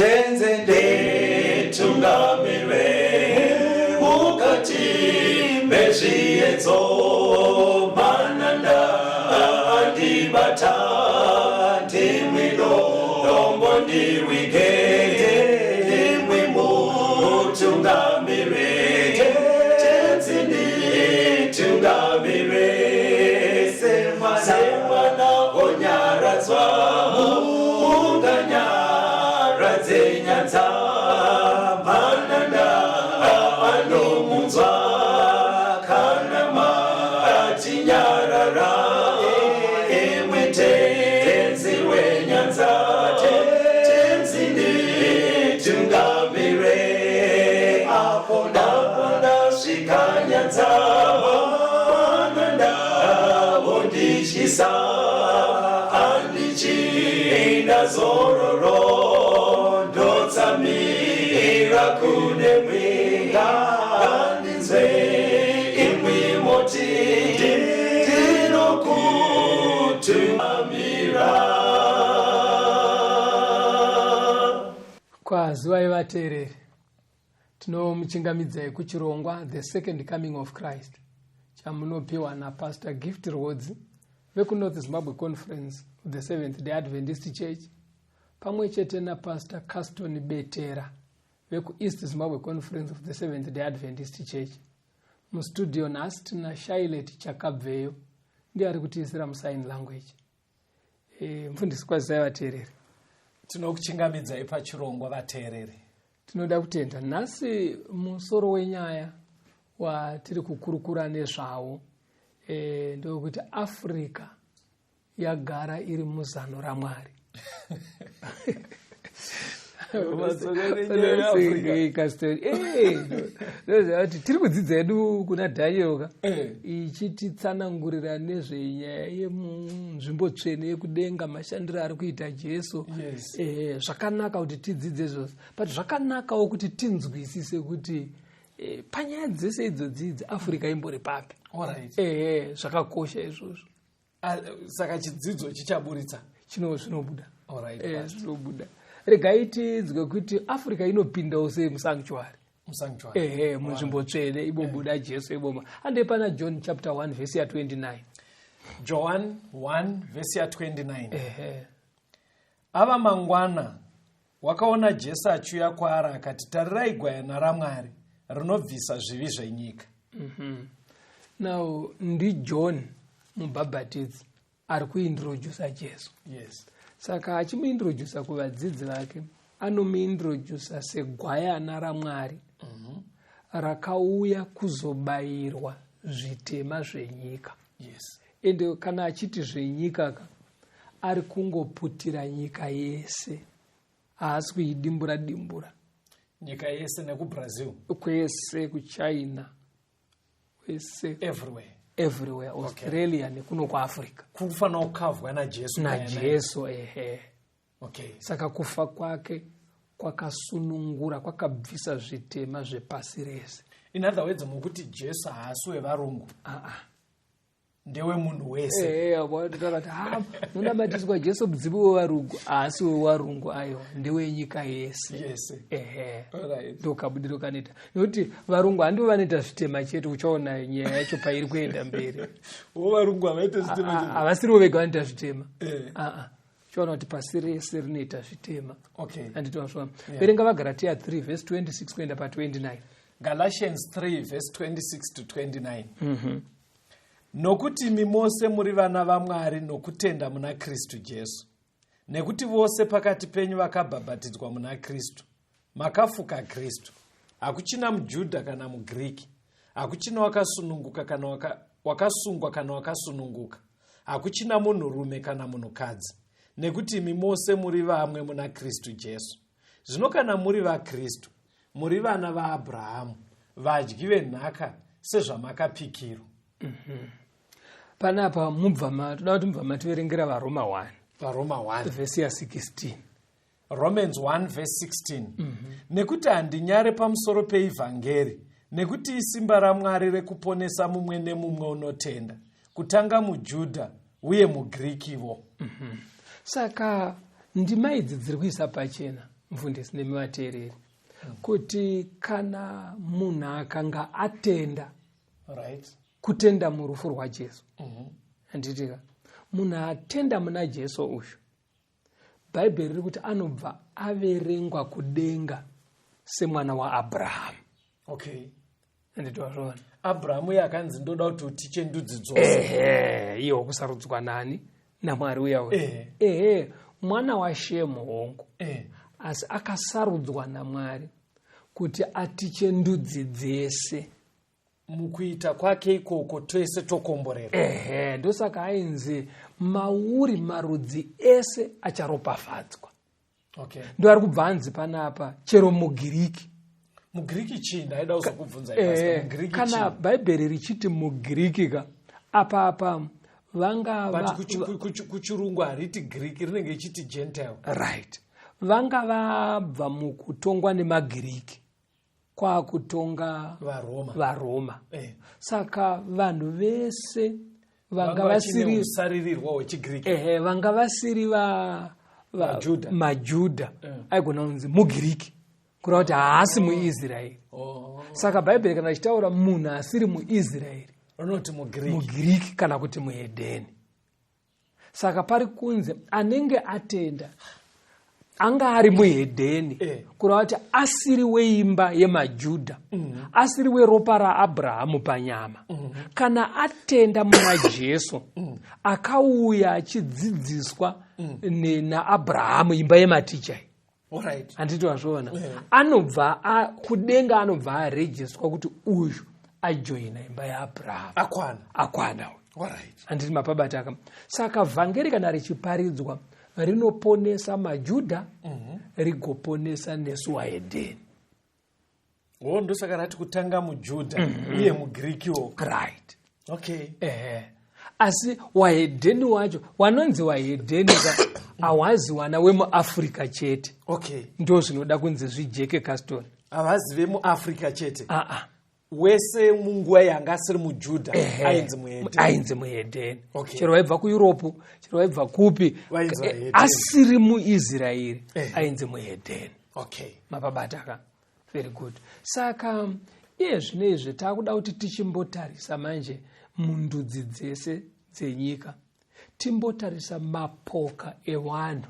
Tenzi nditungamire mukati mezviedzo. Mananda andibata, ndimwi dombo ndiwige, ndimwi mutungamire. Tenzi nditungamire semwana onyaradzwa munganyaradze nyanza. Mananda anomunzwa kana matinyarara, imwe Tenzi wenyanza. Tenzi nditungamire apo ndasvika nyanza. Mananda vondityisa, handichina zororo, ndotsamira kune mwenga. Ngandinzwe imwi moti ndinokutungamira. Kwaziwai vateereri, tinomuchingamidzai kuchirongwa The Second Coming of Christ chamunopiwa naPastor Gift Rwodzi vekuNorth Zimbabwe Conference of the Seventh Day Adventist Church, pamwe chete naPastor Caston Betera vekuEast Zimbabwe Conference of the Seventh Day Adventist Church. Mustudio nhasi tina Shailet Chakabveyo, ndiye ari kutiisira musign language. Mufundisi, kwazisai vateereri. Tinokuchingamidzai pachirongwa, vateereri. Tinoda kutenda. Nhasi musoro wenyaya watiri kukurukura nezvawo ndokuti Africa yagara iri muzano raMwari. Ndoziva kuti tiri kudzidza hedu kuna Daniel ka, ichititsanangurira nezvenyaya yemunzvimbo tsvene yekudenga, mashandiro ari kuita Jesu. Zvakanaka kuti tidzidze zvose, but zvakanakawo kuti tinzwisise kuti panyaya dzese idzodzidzi Africa imbori papi. Ehe, zvakakosha izvozvo. Ah, saka chidzidzo chichaburitsa. Chino zvinobuda. Zvinobuda. Regai tinzwe kuti Africa inopindawo sei musanctuary. Musanctuary. Ehe, munzvimbo tsvene ibobuda Jesu iboma. Handei pana John chapter 1 vhesi ya29. John 1 vhesi ya29. Ehe. Ava mangwana wakaona Jesu achiuya kwaari, akati, "Tarirai gwayana raMwari rinobvisa zvivi zvenyika." Now ndiJohn Mubhabhatidzi ari kuintrodusa Jesu. Saka achimuintrodusa kuvadzidzi vake, anomuintrodusa segwayana raMwari rakauya kuzobayirwa zvitema zvenyika. Ende kana achiti zvenyika ka, ari kungoputira nyika yese, haasi kuidimbura dimbura. Nyika yese, nekuBrazil. Kwese, kuChina, kwese. Everywhere. Everywhere, Australia nekuno kuAfrica. Kufanira kukavhwa naJesu. NaJesu, ehe. Saka kufa kwake kwakasunungura, kwakabvisa zvitema zvepasi rese. In other words, mukuti Jesu haasi wevarungu? Aa. Ndewemunhu wese. Takati ha munamatiswa Jesu mudzimu wevarungu, haasi wevarungu, aiwa, ndewenyika yese. Yese. Ehe. Ndokabudiro kanoita, nekuti varungu handivo vanoita zvitema chete. Uchaona nyaya yacho pairi kuenda mberi. Wo varungu havaite zvitema chete. Havasirivo vega vanoita zvitema. Aa, uchaona kuti pasi rese rinoita zvitema. Anditosva, verenga vaGaratia 3 vhesi 26 kuenda pa29. Galatians 3 verse 26 to 29. Nokuti imi mose muri vana vaMwari nokutenda muna Kristu Jesu. Nekuti vose pakati penyu vakabhabhatidzwa muna Kristu makafuka Kristu. Hakuchina muJudha kana muGiriki, hakuchina wakasununguka kana wakasungwa kana wakasununguka, hakuchina munhurume kana munhukadzi, nekuti imi mose muri vamwe muna Kristu Jesu. Zvino kana muri vaKristu, muri vana vaAbhurahamu, vadyi venhaka sezvamakapikirwa. Panapa mubva toda kuti mubva mativerengera vaRoma 1. VaRoma 1. Vhesi ya16. Romans 1 verse 16. Nekuti handinyare pamusoro peivhangeri, nekuti isimba raMwari rekuponesa mumwe nemumwe unotenda, kutanga muJudha uye muGirikivo. Saka ndima idzi dziri kuisa pachena. Mufundisi nemi vateereri, kuti kana munhu akanga atenda, kutenda murufu rwaJesu, handitika? Munhu atenda muna Jesu uyu, Bhaibheri riri kuti anobva averengwa kudenga semwana waAbrahamu. Handiti wazviona? Abrahamu uye akanzi, "Ndoda kuti utiche ndudzi dzose." Ehe, iye wokusarudzwa nani? NaMwari uya uya. Ehe, mwana waShemu, hongu, asi akasarudzwa naMwari kuti atiche ndudzi dzese. Mukuita kwake ikoko twese tokomborerwa. Ehe, ndosaka ainzi mauri marudzi ese acharopafadzwa. Ndo ari kubva anzi panapa chero muGiriki. MuGiriki chii? Ndaida kuzokubvunza, Pastor. MuGiriki Kana chii? Bhaibheri richiti muGiriki ka, apa vanga But kuchirungu hariti Giriki, rinenge ichiti Gentile. Right, vanga vabva mukutongwa nemaGiriki kwakutonga VaRoma. VaRoma. Saka vanhu vese vanga Vanga vachine vasiri usaririrwa hwechiGiriki. Ehe, vanga vasiri Majudha. Majudha aigona kunzi muGiriki, kureva kuti haasi muIsraeri. Saka Bhaibheri kana richitaura munhu asiri muIsraeri, rinoti muGiriki. MuGiriki kana kuti muhedheni. Saka pari kunzi anenge atenda anga ari muhedheni, kureva kuti asiri weimba yemaJudha, asiri weropa raAbrahamu panyama, kana atenda muna Jesu akauya achidzidziswa naAbrahamu, imba yematicha iyi. Handiti wazviona? Anobva kudenga anobva arejiswa kuti uyu ajoina imba yaAbrahamu. Akwana. Akwana uyu. Handiti mapabata aka? Saka vhangeri kana richiparidzwa rinoponesa maJudha, rigoponesa nesu wahedheni. Wo, ndosaka rati kutanga muJudha uye muGirikiwo. Right. Ehe, asi wahedheni wacho, wanonzi wahedheni ka, hawazi wana wemuAfrica chete. Ndo zvinoda kunzi zvijeke, Caston. Havazi vemuAfrica chete. Aa. Wese munguva yanga asiri muJudha ainzi muhedheni. Ainzi muhedheni. Chero waibva kuEurope, chero waibva kupi, Vainzi vahedheni. Asiri muIsraeri, ainzi muhedheni. Mapabata ka? Very good. Saka iye zvino izvi taakuda kuti tichimbotarisa manje mundudzi dzese dzenyika, timbotarisa mapoka evanhu,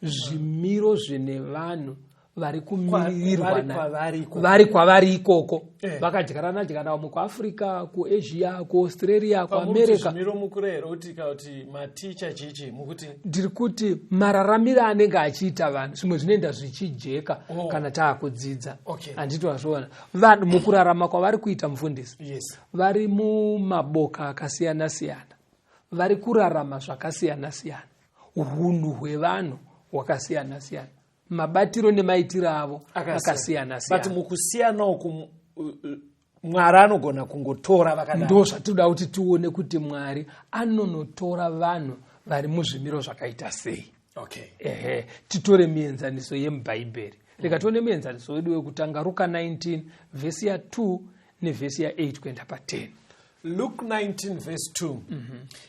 zvimiro zvine vanhu vari kumiririrwa Vari kwavari ikoko. Vari kwavari ikoko, vakadyarana dyana, vamwe kuAfrica, kuAsia, kuAustralia, kuAmerica. Zvimiro mukurehera kuti kana kuti maticha chichi mukuti? Ndiri kuti mararamiro anenge achiita vanhu, zvimwe zvinoenda zvichijeka kana taakudzidza. Handiti wazviona? Vanhu mukurarama kwavari kuita, mufundisi, vari mumaboka akasiyana siyana, vari kurarama zvakasiyana siyana, unhu hwevanhu hwakasiyana siyana, mabatiro nemaitiro avo akasiyana But siyana. Mukusiyana uku Mwari anogona kungotora vakadaro? Ndo zvatinoda kuti tione, kuti Mwari anonotora vanhu vari muzvimiro zvakaita sei. Ehe, titore mienzaniso yemubhaibheri. Rega tione muenzaniso wedu wekutanga, Ruka 19 vhesi ya2 nevhesi ya8 kuenda pa10. Luke 19 verse 2.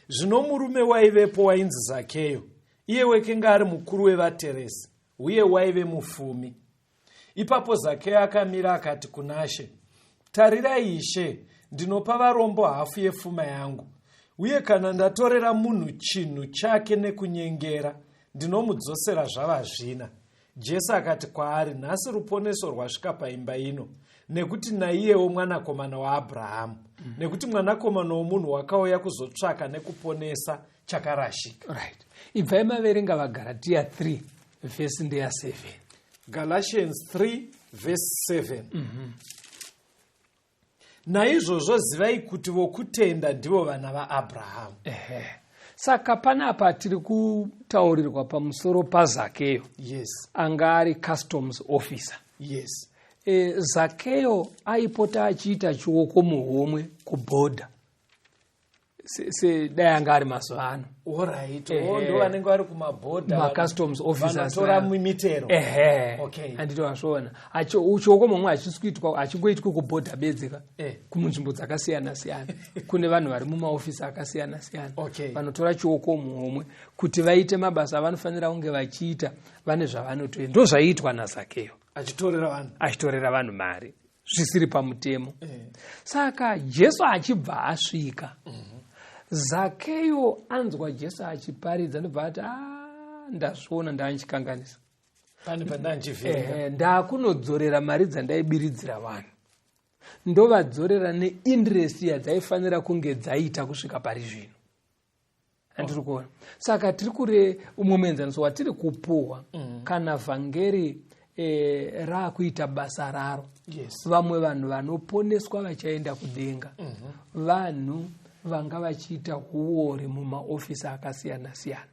Zvino murume waivepo wainzi Zakeyo, iye wekanga ari mukuru wevateresi uye waive mufumi. Ipapo Zakeyo akamira akati kuna She, "Tarirai Ishe, ndinopa varombo hafu yefuma yangu, uye kana ndatorera munhu chinhu chake nekunyengera, ndinomudzosera zvava zvina." Jesu akati kwaari, "Nhasi ruponeso rwasvika paimba ino, nekuti naiyewo mwanakomana waAbrahamu. Nekuti Mwanakomana womunhu wakauya kuzotsvaka nekuponesa chakarashika." Right, ibvai maverenga vaGaratiya 3, vhesi ndeya7. Galatians 3 verse 7. Naizvozvo zivai kuti vokutenda ndivo vana vaAbrahamu. Ehe, saka panapa tiri kutaurirwa pamusoro paZakeyo, anga ari customs officer. Zakeyo aipota achiita chioko muhomwe kubhodha. Sedai anga ari mazuva ano. Alright, oh, ndo vanenge vari kumabhodha, macustoms officers, vanotora mitero. Ehe. Okay. Handiti wazviona, chioko momwe hachisi kuitwa, hachingoitwi kubhodha bedzika. Kumunzvimbo dzakasiyana siyana kune vanhu vari mumaofisi akasiyana siyana vanotora chioko muhomwe kuti vaite mabasa avanofanira kunge vachiita. Vane zvavanotoita, ndo zvaiitwa naZakeyo. Achitorera vanhu. Achitorera vanhu mari zvisiri pamutemo. Saka Jesu achibva asvika, Zakeyo anzwa Jesu achiparidza, ndobva ati, "Ah, ndazviona, ndaanchikanganisa." Pane pandanchivhiringa. Ehe, ndakunodzorera mari dzandaibiridzira vanhu, ndovadzorera neinterest yadzaifanira kunge dzaita kusvika pari zvino. Handiri kuona. Saka tiri kure umwe muenzaniso watiri kupuhwa kana vhangeri raakuita basa raro. Vamwe vanhu vanoponeswa vachaenda kudenga, vanhu vanga vachiita uori mumaofisi akasiyana siyana,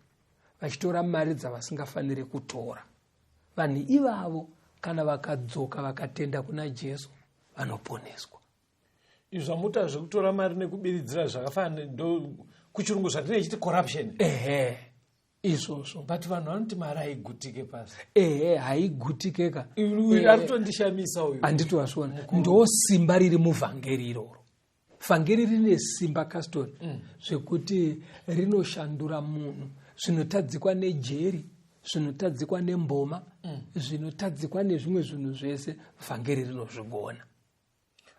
vachitora mari dzavasingafaniri kutora. Vanhu ivavo kana vakadzoka vakatenda kuna Jesu, vanoponeswa. Izvi zvamuta zvekutora mari nekubiridzira zvakafanana, ndo kuchirungu zvatinenge chiti corruption. Ehe, izvozvo. But vanhu vanoti mari haigutike pasi. Ehe, haigutikeka. Uyu ari kutondishamisa uyu. Handiti wazviona, ndo simba riri muvhangeri iroro. Vhangeri rine simba, kastori, zvekuti rinoshandura munhu zvinotadzikwa nejeri, zvinotadzikwa nemboma, zvinotadzikwa nezvimwe zvinhu zvese. Vhangeri rinozvigona.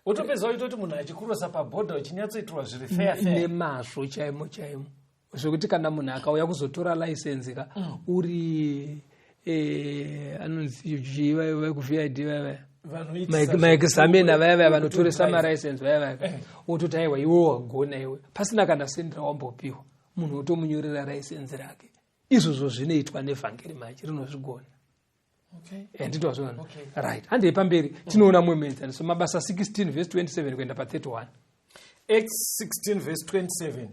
Wotopedza waitoti munhu achikurosa pabhodha uchinyatsoitirwa zviri fair fair. Nemazvo, chaimo chaimo, zvekuti kana munhu akauya kuzotora license ka, uri anonzi chii, vekuVID vaya, Vanoitisa maexaminer vaya vaya vanotoresa drive. Malicense vaya vaya, wototi, "Aiwa, iwe wagona iwe," pasina kana sendi rawambopiwa, munhu wotomunyorera license rake. Izvozvo zvinoitwa nevhangeri manje, rinozvigona. Handiti wazviona? Okay. Right, handei pamberi, tinoona mumwe muenzaniso, Mabasa 16 vhesi 27 kuenda pa31. Acts 16 verse 27.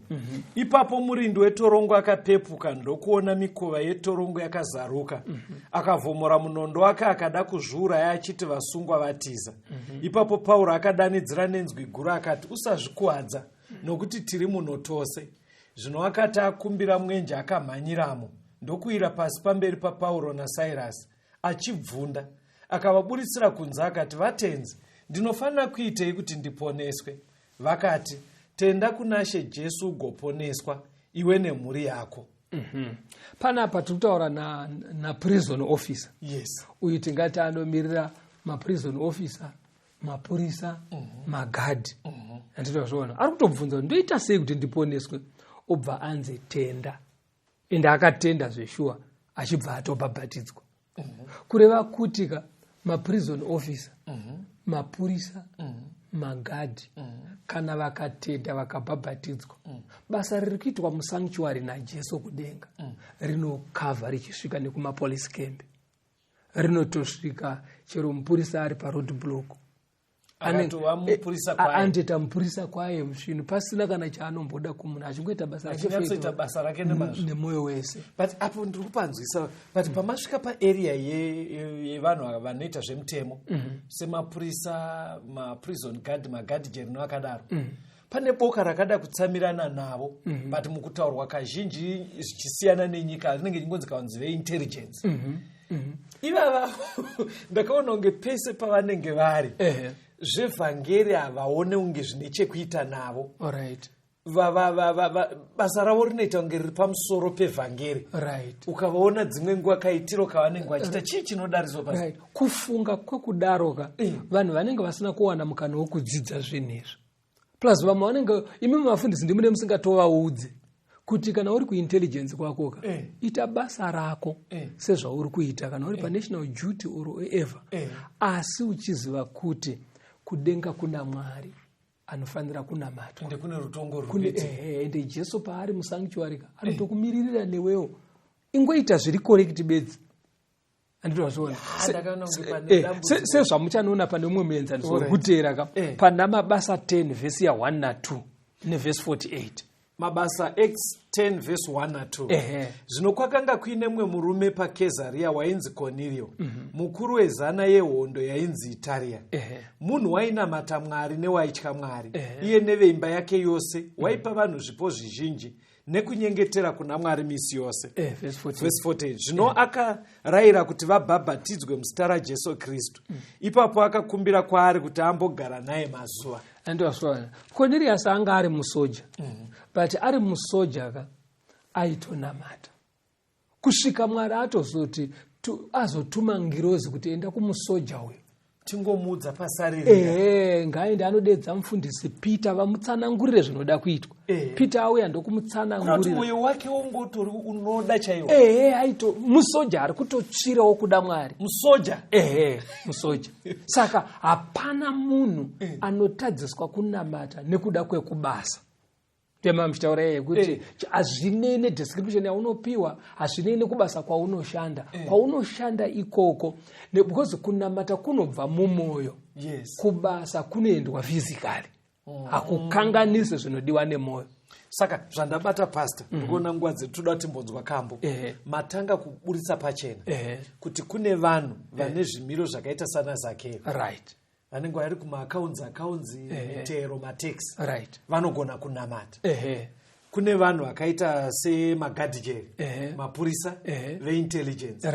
Ipapo murindi wetorongo akapepuka, ndokuona mikova yetorongo yakazaruka. Akavhomora munondo wake, akada kuzviuraya, achiti vasungwa vatiza. Ipapo Pauro akadanidzira nenzwi guru akati, "Usazvikuwadza, nokuti tiri muno tose." Zvino akati akumbira mwenje, akamhanyiramo, ndokuwira pasi pamberi paPauro naSairasi achibvunda. Akavaburitsira kunze akati, "Vatenzi, ndinofanira kuitei kuti ndiponeswe?" Vakati, "Tenda kuna She Jesu ugoponeswa, iwe nemhuri yako." Panapa tiri kutaura naprison na officer. Uyu tingati anomirira maprison officer, mapurisa, magadhi. Handiti wazviona, ari kutobvunza kuti, "Ndoita sei kuti ndiponeswe?" Obva anzi, "Tenda." Ende akatenda zveshuwa, achibva atobhabhatidzwa. Kureva kuti ka, maprison officer, mapurisa, magadhi, kana vakatenda vakabhabhatidzwa, basa riri kuitwa musanctuary naJesu kudenga rinokavha richisvika nekumapolice camp, rinotosvika chero mupurisa ari paroad block. Akatova mupurisa kwaye. Andoita mupurisa kwaye zvinhu pasina kana chaanomboda kumunhu, achingoita basa rake. Achinyatsoita faithful. basa rake nemazvo. Nemwoyo wese. But apo ndiri kupanzwisa, but pamasvika paarea yevanhu ava vanoita zvemutemo, semapurisa, maprison guard, magadhi jerino akadaro, pane boka rakada kutsamirana navo, but mukutaurwa kazhinji zvichisiyana nenyika rinenge richingonzi kavanzi veintelligence ivava. Ndakaona kunge pese pavanenge vari, zvevhangeri havaone kunge zvine chekuita navo. Basa ravo rinoita kunge riri pamusoro pevhangeri. Ukavaona dzimwe nguva, kaitiro kavanenge vachiita, chii chinodariswa pasi? Right, kufunga kwekudaroka, vanhu vanenge vasina kuwana mukana wekudzidza zvinhu izvi. Plus vamwe vanenge imi mavafundisi ndimune musingatovaudze kuti kana uri kuintelligence kwakoka, ita basa rako sezvauri kuita kana uri panational duty or ever, asi uchiziva kuti kudenga kuna Mwari anofanira kunamatwa. Ende kune rutongo Kune rwuti ehe, ende Jesu paari musanctuary ka, anotokumiririra newewo. Ingoita zviri correct bedzi. Handitozviona. Ndakaona kunge pane dambudziko. Sezvamuchanoona pane umwe muenzaniso wekuteera ka, pana Mabasa 10 vhesi ya1 na2 nevhesi 48. Mabasa Acts 10 vhesi 1 na2. Zvino kwakanga kuine mumwe murume paKezaria wainzi Kornerio, mukuru wezana yehondo yainzi Itaria. Munhu wainamata Mwari newaitya Mwari, iye neveimba yake yose, waipa vanhu zvipo zvizhinji nekunyengetera kuna Mwari misi yose. Verse 14. Verse 14. Zvino akarayira kuti vabhabhatidzwe muzita raJesu Kristu. Ipapo akakumbira kwaari kuti ambogara naye mazuva. Andosvona Cornelius anga ari musoja, but ari musoja ka, aitonamata kusvika Mwari atozoti azotuma ngirozi kuti enda kumusoja uyu. Tingomuudza pasarira. Ehe, ngaende anodedza mufundisi Peter, vamutsanangurire zvinoda kuitwa. Peter auya Kuti ndokumutsanangurira. Mwoyo wake wongotori unoda chaiwo. Ehe, aito musoja ari kutotsvirawo kuda Mwari. Musoja. Ehe, musoja. Saka hapana munhu anotadziswa kunamata nekuda kwekubasa. Tema muchitaura iye kuti hazvinei nedescription yaunopiwa, hazvinei nekubasa kwaunoshanda, kwaunoshanda ikoko, because kunamata kunobva mumwoyo. Kubasa kunoendwa physically, hakukanganisi zvinodiwa nemwoyo. Saka zvandabata, pastor, ndikuona nguva dzedu, toda timbonzwa kambo. Matanga kuburitsa pachena kuti kune vanhu vane zvimiro zvakaita sana Zakeo, vanenge vari kumaaccounts, accounts, mitero, matax, vanogona kunamata. Kune vanhu vakaita semagadhijeri, mapurisa, veintelligence.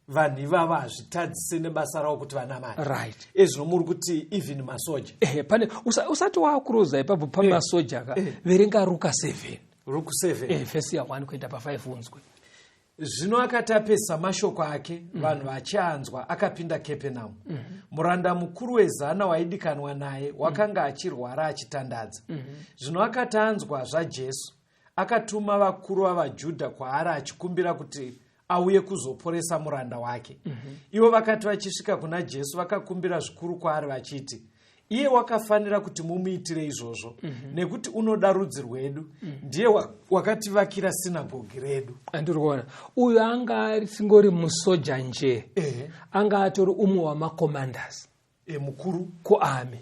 Vanhu ivava hazvitadzise nebasa ravo kuti vanamate. Ezvino muri kuti even masoja. Ehe, pane usati wakuroza ipapo pamasoja ka, verenga Ruka 7. Ruku 7. Vhesi ya1 kuenda pa5, unzwe. Zvino akati apedzisa mashoko ake, vanhu vachianzwa, akapinda Kepenamu. Muranda mukuru wezana waidikanwa naye wakanga achirwara achitandadza. Zvino akati anzwa zvaJesu, akatuma vakuru vavaJudha kwaari achikumbira kuti auye kuzoporesa muranda wake. Ivo vakati vachisvika kuna Jesu, vakakumbira zvikuru kwaari vachiti, iye wakafanira kuti mumuitire izvozvo, nekuti unoda rudzi rwedu, ndiye wakativakira sinagogi redu. Andiri kuona uyu anga asingori musoja nje, anga atori umwe wamacommanders. Mukuru. Kuarmy.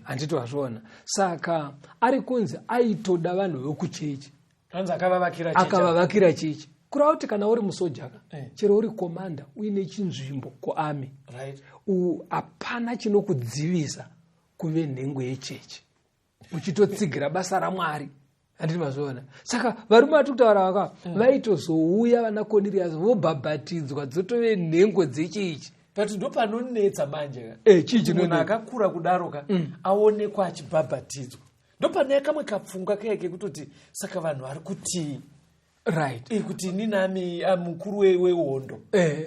Handiti wazviona? Saka ari kunzi aitoda vanhu vekuchechi. Anzi akavavakira chechi. Akavavakira chechi, kureva kuti kana uri musoja ka, chero uri commander uine chinzvimbo kuarmy, hapana chinokudzivisa kuve nhengo yechechi uchitotsigira basa raMwari. Handiti mazviona? Saka varume vari kutaura vaka vaitozouya vana Cornelius vobhabhatidzwa, dzotove nhengo dzechechi. But ndo panonetsa manje ka. Chii Munhu chinonetsa? akakura kudaro ka, aonekwa achibhabhatidzwa, ndo pane kamwe kapfungwa kaya kekutoti saka vanhu vari kutii? Kuti inini ami mukuru wehondo,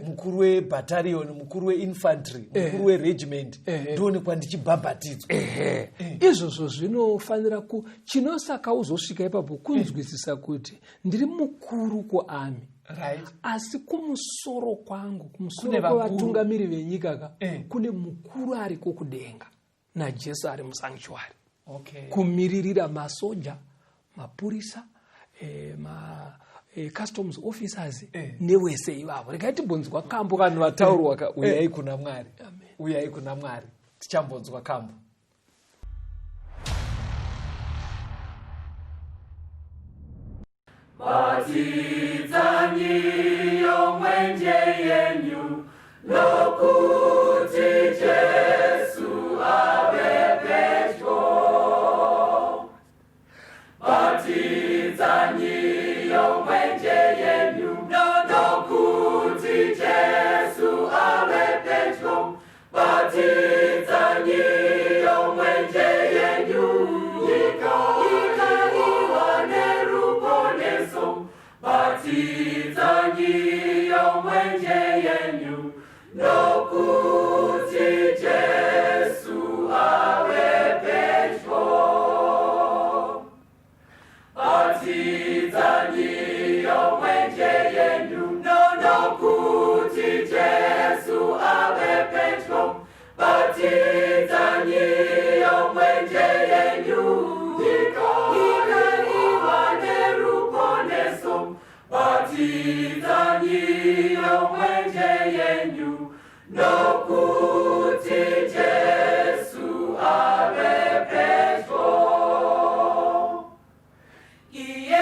mukuru webattalion, mukuru weinfantry, mukuru weregiment, ndoonekwa ndichibhabhatidzwa. Ehe, izvozvo zvinofanira ku chinosaka uzosvika ipapo kunzwisisa kuti ndiri mukuru kuarmy, asi kumusoro kwangu, kumusoro Kune vakuru. kwevatungamiri venyika ka, kune mukuru ariko kudenga, naJesu ari musanctuary kumiririra masoja, mapurisa, ma customs officers newese ivavo. Regai timbonzwa kambo. Vanhu vataurwa ka, uyai kuna Mwari, uyai kuna Mwari. Tichambonzwa kambo. Batidzanyiyo mwenje yenyu nokuti Jesu ave pedyo. Batidzanyiyo mwenje yenyu nokuti Jesu ave pedyo. Batidzanyiyo mwenje yenyu, nyika iwane ruponeso. Batidzanyiyo mwenje yenyu nokuti Jesu ave pedyo. Batidzanyiyo mwenje yenyu nokuti Jesu ave pedyo. Batidzanyiyo mwenje yenyu, nyika iwane ruponeso. Batidzanyiyo mwenje yenyu nokuti Jesu ave pedyo. Iye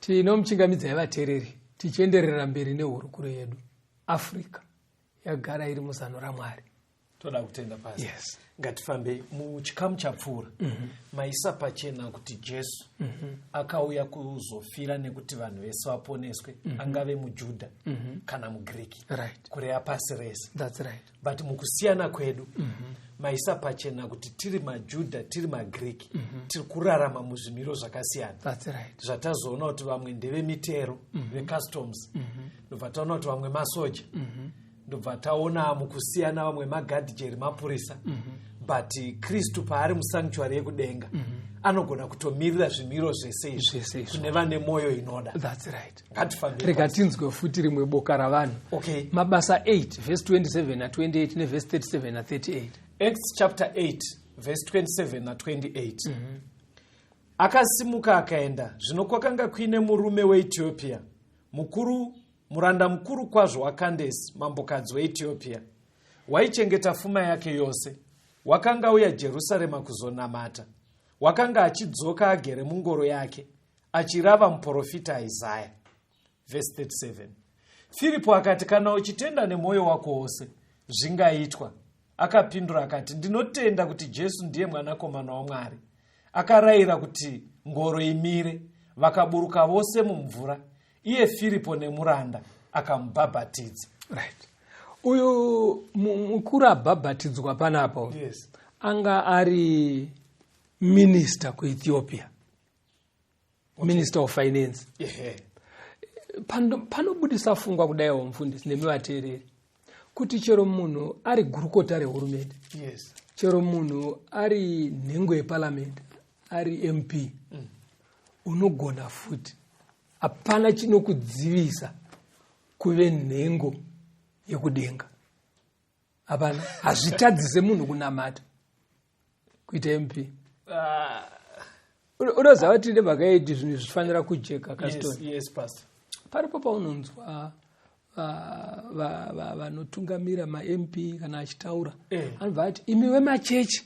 Tinomuchingamidzai vateereri tichienderera mberi nehurukuro yedu. Africa yagara iri muzano raMwari. Toda kutenda pasi. Yes. Ngatifambei muchikamu chapfuura. Maisa pachena kuti Jesu akauya kuzofira nekuti vanhu vese vaponeswe, angave muJudha kana muGiriki, kureva pasi rese. That's right. But mukusiyana kwedu, maisa pachena kuti tiri maJudha, tiri maGiriki, tiri kurarama muzvimiro zvakasiyana. That's right. Zvatazoona kuti vamwe ndevemitero, vecustoms, ndobva taona kuti vamwe masoja, ndobva taona mukusiyana vamwe magadhijeri, mapurisa. But Kristu paari musanctuary yekudenga, anogona kutomirira zvimiro zvese izvi Zvese izvo. kune vane mwoyo inoda. That's right. Ngatifambei. Rega tinzwe futi rimwe boka ravanhu. Mabasa 8 vhesi 27 na28 nevhesi 37 na38. Acts chapter 8 verse 27 na28. Akasimuka akaenda. Zvino kwakanga kuine murume weEtiopia mukuru, muranda mukuru kwazvo waKandesi, mambokadzi weEtiopia, waichengeta fuma yake yose. Wakanga uya Jerusarema kuzonamata. Wakanga achidzoka agere mungoro yake, achirava muprofita Isaya. Vhesi 37, Firipo akati, "Kana uchitenda nemwoyo wako wose, zvingaitwa." Akapindura akati, "Ndinotenda kuti Jesu ndiye Mwanakomana waMwari." Akarayira kuti ngoro imire, vakaburuka vose mumvura, iye Firipo nemuranda, akamubhabhatidza. Right, uyu mukuru abhabhatidzwa panapo anga ari minister kuEthiopia, minister of finance. Panobudisa fungwa kudaiwo, mufundisi nemi vateereri, kuti chero munhu ari gurukota rehurumende, chero munhu ari nhengo yeparamende, ari MP, unogona futi, hapana chinokudzivisa kuve nhengo yekudenga. Hapana, hazvitadzise munhu kunamata kuita MP. Unoziva kuti nemhaka yeti zvinhu zvifanira kujeka, Caston. Yes, pastor. Paripo paunonzwa vanotungamira maMP kana achitaura, anobva ati, "Imi vemachechi,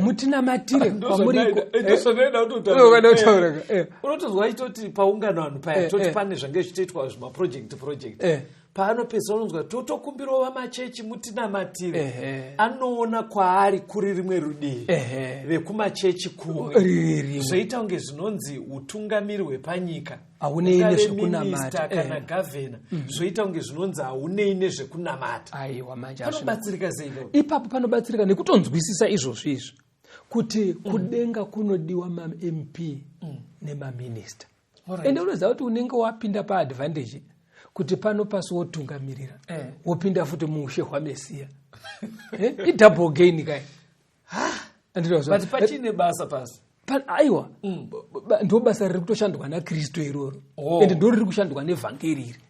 mutinamatire kwamuriko." Ndozvandaida. Unoda kutaura ka? Unotozwa achitoti paungano vanhu paya, toti pane zvange zvichitoitwa zvimaproject project, paanopedza unonzwa, "Totokumbirawo vamachechi mutinamatire." Anoona kwaari kuri rimwe rudivi, vekumachechi kumwe. Riri rimwe. Zvoita kunge zvinonzi utungamiri hwepanyika, Haunei ungave nezvekunamata, minister kana gavhena, zvoita kunge zvinonzi haunei nezvekunamata. Aiwa, manje hazvina. Panobatsirika sei ipapo? Ipapo panobatsirika nekutonzwisisa izvozvo izvi kuti kudenga kunodiwa maMP nemaminista. Ende unoziva kuti unenge wapinda paadvantage kuti pano pasi wotungamirira, wopinda futi muushe hwamesiya. Idouble gain kai. Andinozwa. But pachine basa pasi. Aiwa, ndo basa riri kutoshandwa naKristu iroro. Ende ndo riri kushandwa nevhangeri iri.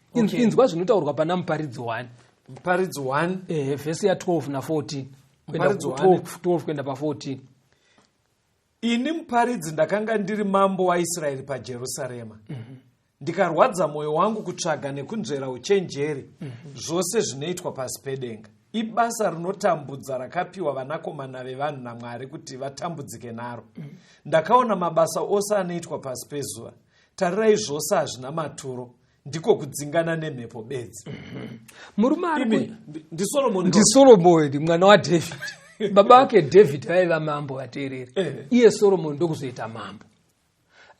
Inzwa zvinotaurwa pana Muparidzi 1. Muparidzi 1. Vhesi ya12 na14. Muparidzi 1. 12 kuenda pa14. Ini Muparidzi ndakanga ndiri mambo waIsraeri paJerusarema. Ndikarwadza mwoyo wangu kutsvaga nekunzvera uchenjeri, zvose zvinoitwa pasi pedenga. Ibasa rinotambudza rakapiwa vanakomana vevanhu naMwari kuti vatambudzike naro. Ndakaona mabasa ose anoitwa pasi pezuva. Tarirai, zvose hazvina maturo, ndiko kudzingana nemhepo bedzi. Murume ari Imi, ndiSolomoni. NdiSolomoni, mwana waDavid. Baba vake David vaiva mambo, vateereri. Iye Solomoni ndokuzoita mambo.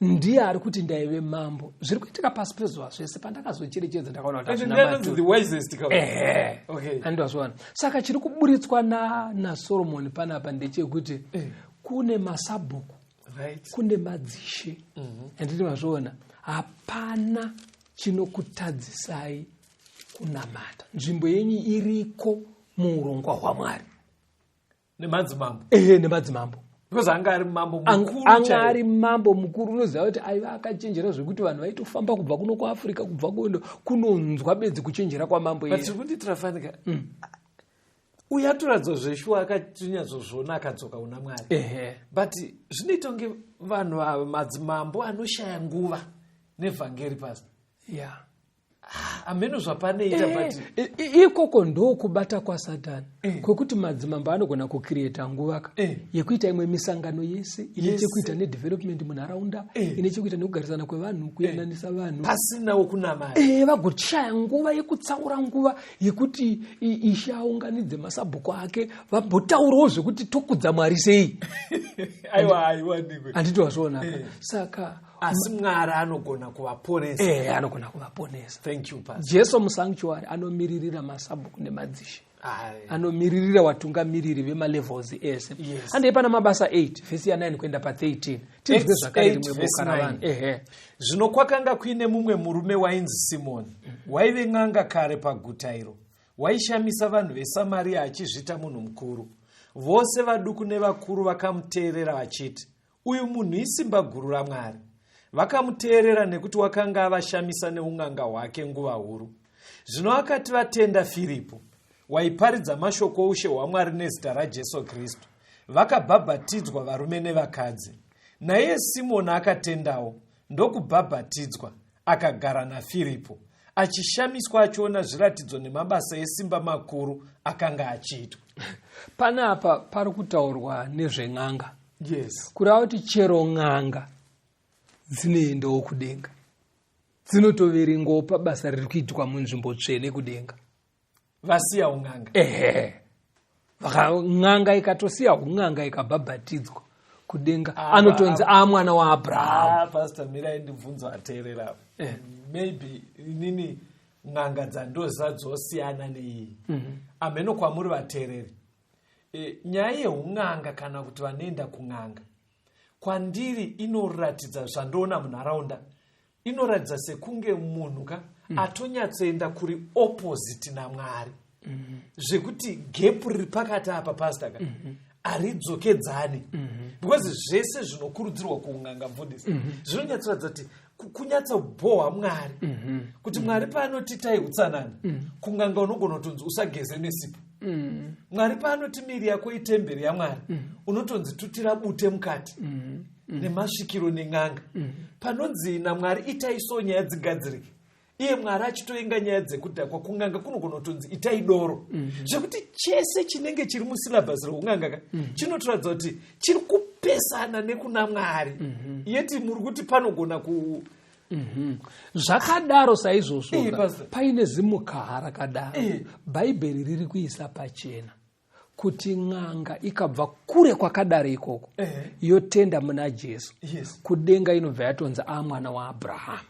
Ndiye ari kuti, "Ndaive mambo, zviri kuitika pasi pezuva zvese pandakazocherechedza ndakaona kuti And hazvina ndiye anonzi maturo." the wisest ka? Ehe. Andazviona. Saka chiri kuburitswa naSoromoni panapa ndechekuti kune masabhuku, kune madzishe, anditi mazviona, hapana chinokutadzisai kunamata. Nzvimbo yenyu iriko muurongwa hwaMwari. Nemadzimambo. Ehe, nemadzimambo. Because anga ari mambo mukuru Anga chaiye. ari mambo mukuru. Unoziva kuti aiva akachenjera zvekuti vanhu vaitofamba kubva kuno kuAfrica, kubva kuno kunonzwa bedzi kuchenjera kwamambo But iye. tiri kundiitira fanika, uyu atoratidza zveshuwa, akatinyatsozviona, akadzoka una Mwari. But zvinoita kunge vanhu ava madzimambo anoshaya nguva nevhangeri pasi. Hameno zvapanoita, but Ikoko ndokubata kwasatani kwekuti madzimambo anogona kucreata nguva ka yekuita imwe misangano yese ine chekuita nedevelopment munharaunda, ine chekuita nekugarisana kwevanhu, kuyananisa vanhu, pasinawo kunamata. Vagoshaya nguva yekutsaura nguva yekuti ishe aunganidze masabhuku ake, vambotaurawo zvekuti tokudza Mwari sei. Aiwa, haiwanikwe. Handiti wazvionaka? Saka Asi Mwari anogona kuvaponesa. Anogona kuvaponesa. Thank you, Pastor. Jesu musanctuary anomiririra masabhuku nemadzishe, anomiririra vatungamiriri vemalevels ese. Handei pana Mabasa 8 vhesi ya9 kuenda pa13, tinzwe Acts zvakare 8 rimwe verse boka 9. ravanhu. Ehe. Zvino kwakanga kuine mumwe murume wainzi Simoni, waive n'anga kare paguta iro, waishamisa vanhu veSamariya achizviita munhu mukuru. Vose vaduku nevakuru vakamuteerera vachiti, "Uyu munhu isimba guru raMwari." Vakamuteerera nekuti wakanga avashamisa neun'anga hwake nguva huru. Zvino akati vatenda Firipo, waiparidza mashoko oushe hwaMwari nezita raJesu Kristu, vakabhabhatidzwa, varume nevakadzi. Naiye Simoni akatendawo, ndokubhabhatidzwa, akagara naFiripo, achishamiswa achiona zviratidzo nemabasa esimba makuru akanga achiitwa. Panapa pari kutaurwa nezven'anga, kureva kuti chero n'anga dzinoendawo kudenga, dzinotoverengwawo pabasa riri kuitwa munzvimbo tsvene kudenga. Vasiya un'anga. Ehe. N'anga ikatosiya un'anga, ikabhabhatidzwa, kudenga anotonzi amwana waAbrahamu. Ah, Pastor, mirai ndibvunzo ateerera. Maybe inini n'anga dzandoziva dzosiyana neiyi. Ameno kwamuri vateereri. Nyaya yeun'anga kana kuti vanoenda kun'anga, kwandiri inoratidza zvandoona munharaunda, inoratidza sekunge munhu ka atonyatsoenda kuri opposite naMwari, zvekuti gap riri pakati apa, Pastor, ka haridzokedzani, because zvese zvinokurudzirwa kuunganga, mufundisi, zvinonyatsoratidza kuti kunyatsobhohwa Mwari, kuti Mwari paanoti tai utsanana, kunganga unogona kutonzi usageze nesipo. Mwari paanoti miri yako itemberi yaMwari, unotonzi tutira bute mukati nemasvikiro nen'anga. Panonzi naMwari itai so nyaya dzigadzirike, iye Mwari achitoenga nyaya dzekudhakwa, kung'anga kunogona kutonzi itai doro, zvekuti chese chinenge chiri musyllabus reung'anga ka chinotoratidza kuti chiri kupesana nekuna Mwari, yeti muri kuti panogona ku Zvakadaro saizvozvo ka, Pastor. Paine zimukaha rakadaro, Bhaibheri riri kuisa pachena kuti n'anga ikabva kure kwakadaro ikoko, yotenda muna Jesu, kudenga inobva yatonzi amwana waAbrahamu,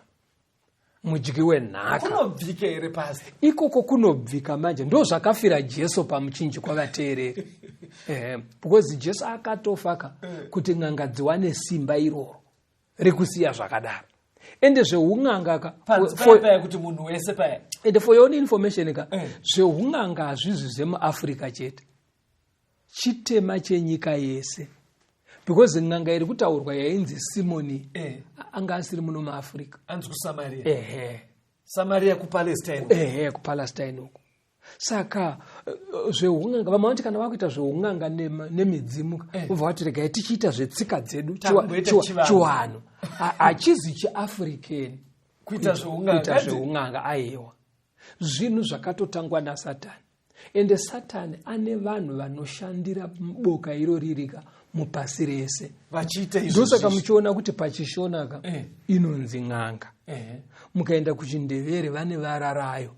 mudyi wenhaka. Kunobvika here, Pastor? Ikoko kunobvika manje. Ndo zvakafira Jesu pamuchinjikwa, vateereri. Because Jesu akatofa ka kuti n'anga dziwane simba iroro rekusiya zvakadaro. Ende zveun'anga ka, Panzi paya paya kuti munhu wese paya. Ende for your own information ka, zveun'anga hazvizi zvemuAfrica chete, chitema chenyika yese, because n'anga iri kutaurwa yainzi Simoni anga asiri muno muAfrica. Anzi kuSamaria. Ehe. Samaria kuPalestine. Ehe, kuPalestine uko. Saka zveun'anga, vamwe vanoti kana vakuita zveun'anga nemidzimu, vobva vati regai tichiita zvetsika dzedu, Takumboita chivanhu. Chiwanhu. Hachizi chiAfrican Kuita zveun'anga. Kuita zveun'anga, aiwa, zvinhu zvakatotangwa nasatani. Ende Satani ane vanhu vanoshandira boka iro ririka mupasi rese vachiita izvo. Ndosaka muchiona kuti paChishona ka inonzi n'anga. Mukaenda kuchiNdevere vane vararayo.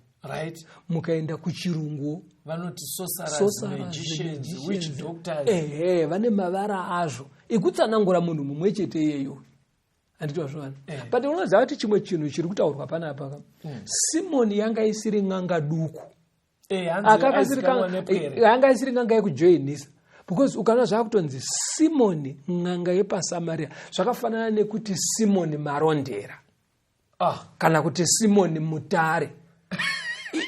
Mukaenda kuChirungu vanoti sorcerers, sorcerers, magicians, witch magicians. doctors. Ehe, vane mavara azvo ekutsanangura munhu mumwe chete iyeyo, handiti wazviona? But unoziva kuti chimwe chinhu chiri kutaurwa panapa ka, Simoni yanga isiri n'anga duku. Hanzi Akanga isiri aizikanwa nepwere. Yanga isiri n'anga yekujoinisa, because ukaona zvakutonzi Simoni n'anga yepaSamaria, zvakafanana nekuti Simoni Marondera kana kuti Simoni Mutare.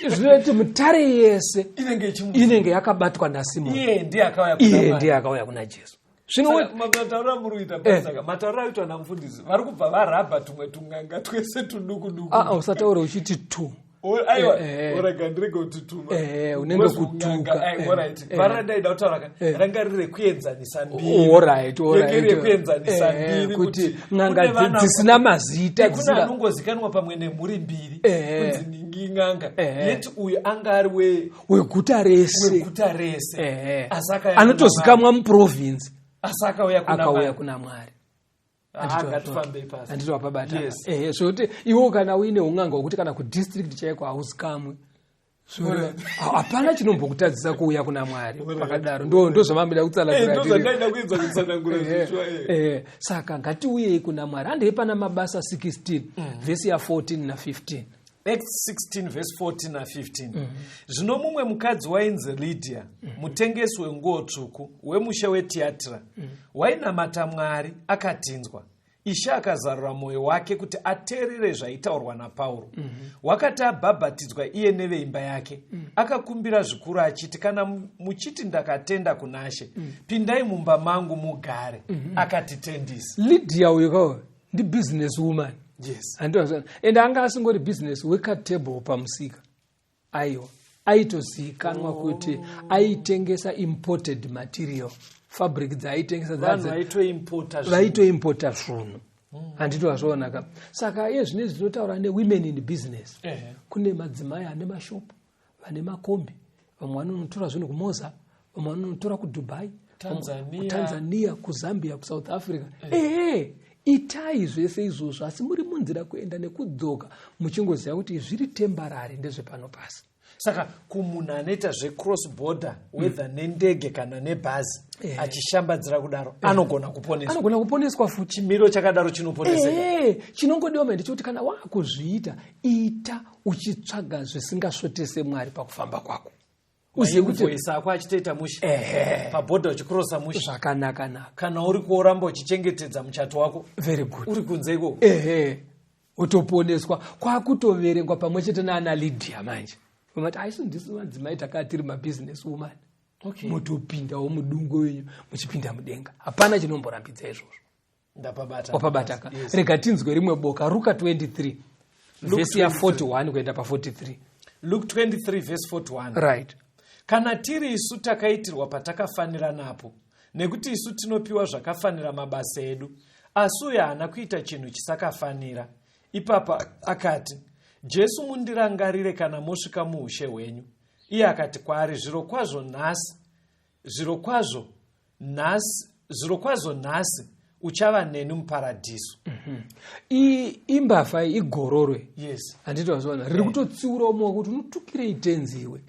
Zvinoti Mutare yese inenge ichimu inenge yakabatwa naSimoni. Iye ndiye akauya kuna Iye Mwari. ndiye akauya kuna Jesu. Zvino Saka, matauriro amuri kuita, Pastor, matauriro aitwa namufundisi, vari kubva varabha tumwe tung'anga twese tuduku duku. Ah, ah, usataura uchiti tu. Aiwa, Eh, eh. orega ndirege kututuma. Eh, unenge Because kutuka. un'anga, ai, Eh, alright. eh. Vara randaida kutaura ka ranga riri rekuenzanisa mbiri. Alright, alright. Renge rekuenzanisa Eh, mbiri kuti n'anga kune vana- dzisina mazita Kune dzisina anongozikanwa pamwe nemhuri mbiri Eh. kunzi ningi n'anga Eh. yeti uyu anga ari weguta rese weguta rese Eh, asi akauya kuna anotozikamwa muprovince Mwari. Asi akauya kuna akauya Mwari. kuna mwari Ah, ngatifambei pasi handiti wapabata Yes. ehe zvokuti iwo kana uine un'anga hwekuti kana kudistrict chaiko hauzikamwi Zvoreva, hapana chinombokutadzisa kuuya kuna mwari pakadaro ndo zvamamida Eh, kutsanangura ndo tiri. zvandaida kuedza kutsanangura Ehe, zvichwa eh. ehe. Saka ngatiuyei kuna mwari. Handei pana Mabasa 16 vhesi ya14 na15. Acts 16 verse 14 na15. Zvino mumwe mukadzi wainzi Lydia, mutengesi wenguo tsvuku, wemusha weTiatira, wainamata Mwari, akatinzwa. Ishe akazarura mwoyo wake kuti ateerere zvaitaurwa naPauro. Wakati abhabhatidzwa iye neveimba yake, akakumbira zvikuru achiti, "Kana muchiti ndakatenda kuna She, pindai mumba mangu mugare." Akatitendisa. Lydia uyu kawo ndibusiness woman. Yes. Handiti? Ende anga asingori business wekatable pamusika, aiwa, aitozivikanwa kuti aitengesa imported material, fabric dzaaitengesa Vanhu vaitoimpota zvinhu. Vaitoimpota zvinhu, handiti wazviona ka? Saka iye zvinezvi tinotaura newomen in business. Kune madzimai ane mashopu, vane makombi, vamwe vanonotora zvinhu kuMoza, vamwe vanonotora kuDubai, Tanzania. kuTanzania, kuZambia, kuSouth Africa. Ehe, itai zvese izvozvo, asi muri munzira kuenda nekudzoka muchingoziva kuti zviri temporary, ndezvepano pasi. Saka kumunhu anoita zvecross border, whether nendege kana nebhazi, achishambadzira kudaro, anogona kuponeswa? Anogona kuponeswa futi. Chimiro chakadaro chinoponeseka? Ehe, chinongodiwa mai ndechekuti kana waakuzviita, ita uchitsvaga zvisingasvotese Mwari pakufamba kwako, uzive kuti Mainvoisi ako achitoita mushe, pabhodha uchikrosa mushe. Zvakanaka-naka. Kana uri kuoramba uchichengetedza muchato wako Very good. uri kunze ikoko. Ehe, utoponeswa, kwakutoverengwa pamwe chete naana Lydia manje. Vamati aisu ndisu madzimai takaa tiri mabusiness woman. Motopindawo mudungo wenyu muchipinda mudenga, hapana chinomborambidza izvozvo. Ndapabata. Wapabata ka? Yes. Rega tinzwe rimwe boka, Ruka 23 vhesi ya41 kuenda pa43. Luke 23 verse 41. Right. Kana tiri isu, takaitirwa patakafanira napo, nekuti isu tinopiwa zvakafanira mabasa edu, asi uyo haana kuita chinhu chisakafanira. Ipapo akati, "Jesu, mundirangarire kana mosvika muushe hwenyu." Iye akati kwaari, "Zvirokwazvo nhasi, zvirokwazvo nhasi, zvirokwazvo nhasi uchava neni muparadhiso." Imbavha iyi, igororwe. Yes. Handiti wazviona, riri kutotsiura umwe kuti unotukirei tenziwe.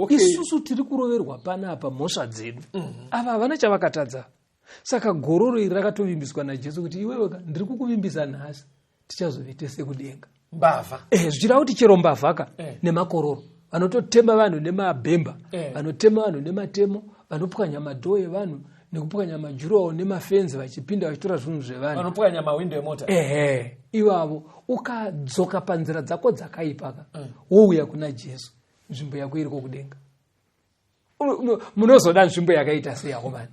Isusu tiri kuroverwa panapa mhosva dzedu, ava havana chavakatadza. Saka gororo iri rakatovimbiswa naJesu kuti iwewe ka, ndiri kukuvimbisa nhasi tichazove tese kudenga. Mbavha. Zvichireva kuti chero mbavhaka nemakororo vanototema vanhu nemabhemba, vanotema vanhu nematemo, vanopwanya madhoo evanhu nekupwanya madurawall nemafenzi, vachipinda vachitora zvinhu zvevanhu. Vanopwanya mahwindo emota. Ehe, ivavo ukadzoka panzira dzako dzakaipa ka, wouya kuna Jesu, nzvimbo yako iriko kudenga. Munozoda nzvimbo yakaita sei akomana?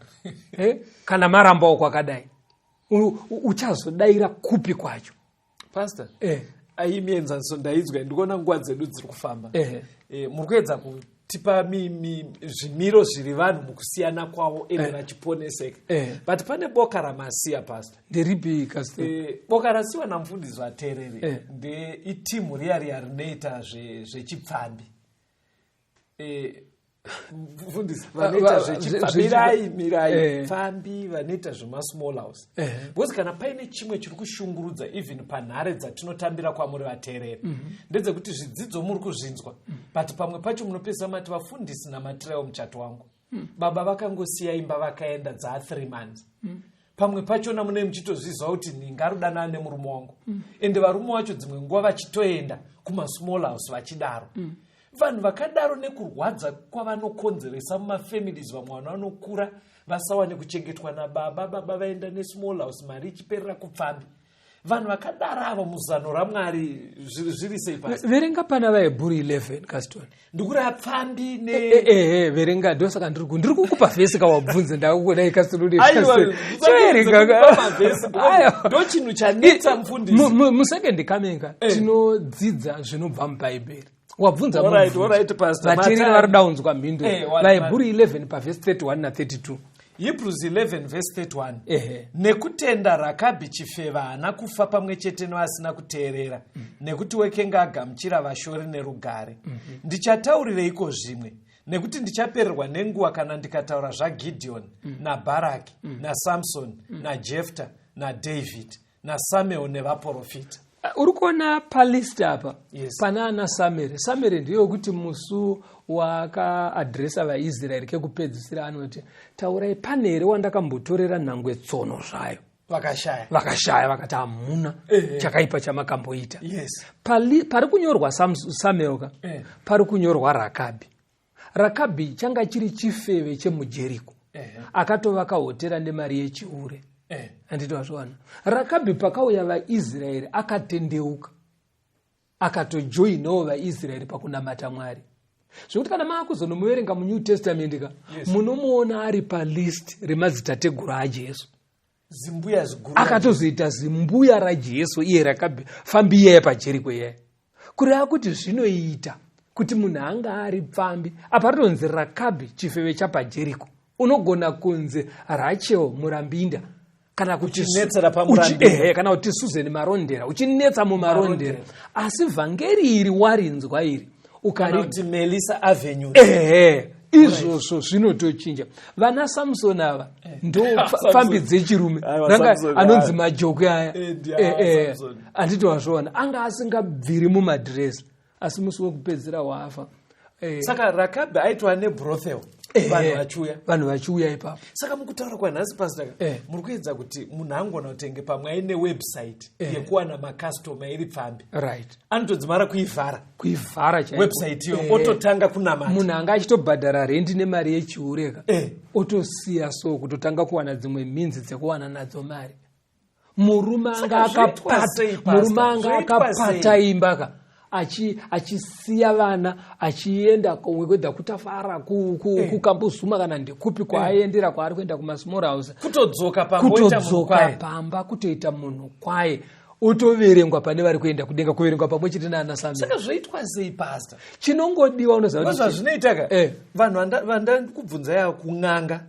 Kana marambawo kwakadai, uchazodayira kupi kwacho? Pastor, ai, mienzaniso ndaidzwa, ndikuona nguva dzedu dziri kufamba. Muri kuedza kutipa zvimiro zviri vanhu mukusiyana kwavo ende vachiponeseka. But pane boka ramasiya, pastor. Nderipi, Castor? Boka rasiwa namufundisi vateereri ndeitimu riya riya rinoita zvechipfambi. Mufundisi, vanoita zvechipfambi, mirai, mirai. Pfambi vanoita zvemasmall house. Because kana paine chimwe chiri kushungurudza even panhare dzatinotambira kwamuri vateereri, ndedzekuti zvidzidzo muri kuzvinzwa, but pamwe pacho munopedzisa mati, "Vafundisi, namatiraiwo muchato wangu. Baba vakangosiya imba vakaenda dza3 months." Pamwe pachona munee muchitozviziva kuti ndingarudanana nemurume wangu, ende varume vacho dzimwe nguva vachitoenda kumasmall house vachidaro. Vanhu vakadaro, nekurwadza kwavanokonzeresa mumafamilies, vamwe vanhu vanokura vasawane kuchengetwa nababa, baba vaenda nesmall house, mari ichiperera kupfambi. Vanhu vakadaro ava, muzano raMwari zviri sei pasi? Verenga pana vaHebhuru 11, Caston. Ndikureva pfambi ne Ehe, verenga. Ndosaka ndiri kukupa vhesi kawabvunze, ndakukudai. Aiwa, Kastonchoerenga. mavhesi, ndo chinhu chanetsa mufundisi. Musecond coming tinodzidza zvinobva mubhaibheri. Wabvunza Alright, mubvunzo. alright, Pastor. Vateereri Matime. vari kuda kunzwa mhinduro. Vahebhuru 11 pavhesi 31 na32. Hebrews 11 verse 31. Ehe. Nekutenda Rakabhi chifeva haana kufa pamwe chete nevasina kuteerera, nekuti wekenge agamuchira vashori nerugare. Ndichataurireiko zvimwe? Nekuti ndichapererwa nenguva kana ndikataura zvaGidheoni, naBharaki, naSamsoni, naJefta, naDhavhidhi, naSamuel nevaprofita. Uri kuona palist apa? Yes. Pana ana Samere. Samere ndeyekuti musu wakaadhiresa vaIsraeri kekupedzisira anoti, taurai, pane here wandakambotorera nhangwe tsono zvayo? Vakashaya. Vakashaya, vakati hamuna chakaipa chamakamboita. Pari kunyorwa Samuel ka, pari kunyorwa Rakabhi. Rakabhi changa chiri chifeve chemuJeriko, akatovaka hotera nemari yechiure. Handiti wazviwana? Rakabhi pakauya vaIsraeri akatendeuka, akatojoinawo vaIsraeri pakunamata Mwari, zvekuti kana maakuzonomuverenga muNew Testament ka, munomuona ari palist remadzitateguru aJesu. Zimbuya ziguru. Akatozoita zimbuya raJesu iye Rakabhi, fambi iyaya paJeriko iyaya. Kureva kuti zvinoita kuti munhu anga ari pfambi. Apa ritonzi Rakabhi chifeve chapaJeriko. Unogona kunzi Rachel Murambinda, kana kuti Uchinetsera paMurambinda. Ehe, kana kuti Susan Marondera, uchinetsa muMarondera, asi vhangeri iri warinzwa iri, ukari Kana kuti Melissa Avenue. Ehe, izvozvo zvinotochinja. Vana Samson ava ndo Samson. pfambi dzechirume. Aiwa, Ranga Samson, anonzi aya. majokwe aya. Samson. Handiti wazviona, anga asingabviri mumadhiresi, asi musi wekupedzisira waafa. Saka Rakabhi aitwa nebrothel, vanhu vachiuya. Vanhu vachiuya ipapo. Saka mukutaura kwanhasi, Pastor, muri kuedza kuti munhu angona kutenge pamwe aine website yekuwana makastoma iri pfambi, anotodzimara kuivhara. Kuivhara chaiko. Website iyo, ototanga kunamata. Munhu anga achitobhadhara rendi nemari yechiureka, otosiya, so kutotanga kuwana dzimwe minzi dzekuwana nadzo mari. Murume anga Saka zvoitwa akapata, sei, Pastor? murume anga Zvoitwa akapata sei? imba ka, achisiya vana, achienda kwedza kutafara kuKambuzuma kana ndekupi kwaaiendera, kwaari kuenda kumasmall house. Kutodzoka pamba oita munhu Kutodzoka kwaye. pamba kutoita munhu kwaye, otoverengwa pane vari kuenda kudenga, kuverengwa pamwe chete naana Samuel. Saka zvoitwa sei, Pastor? Chinongodiwa, unoziva kuti Zvazvinoita ka, vanhu vandakubvunza yava kun'anga,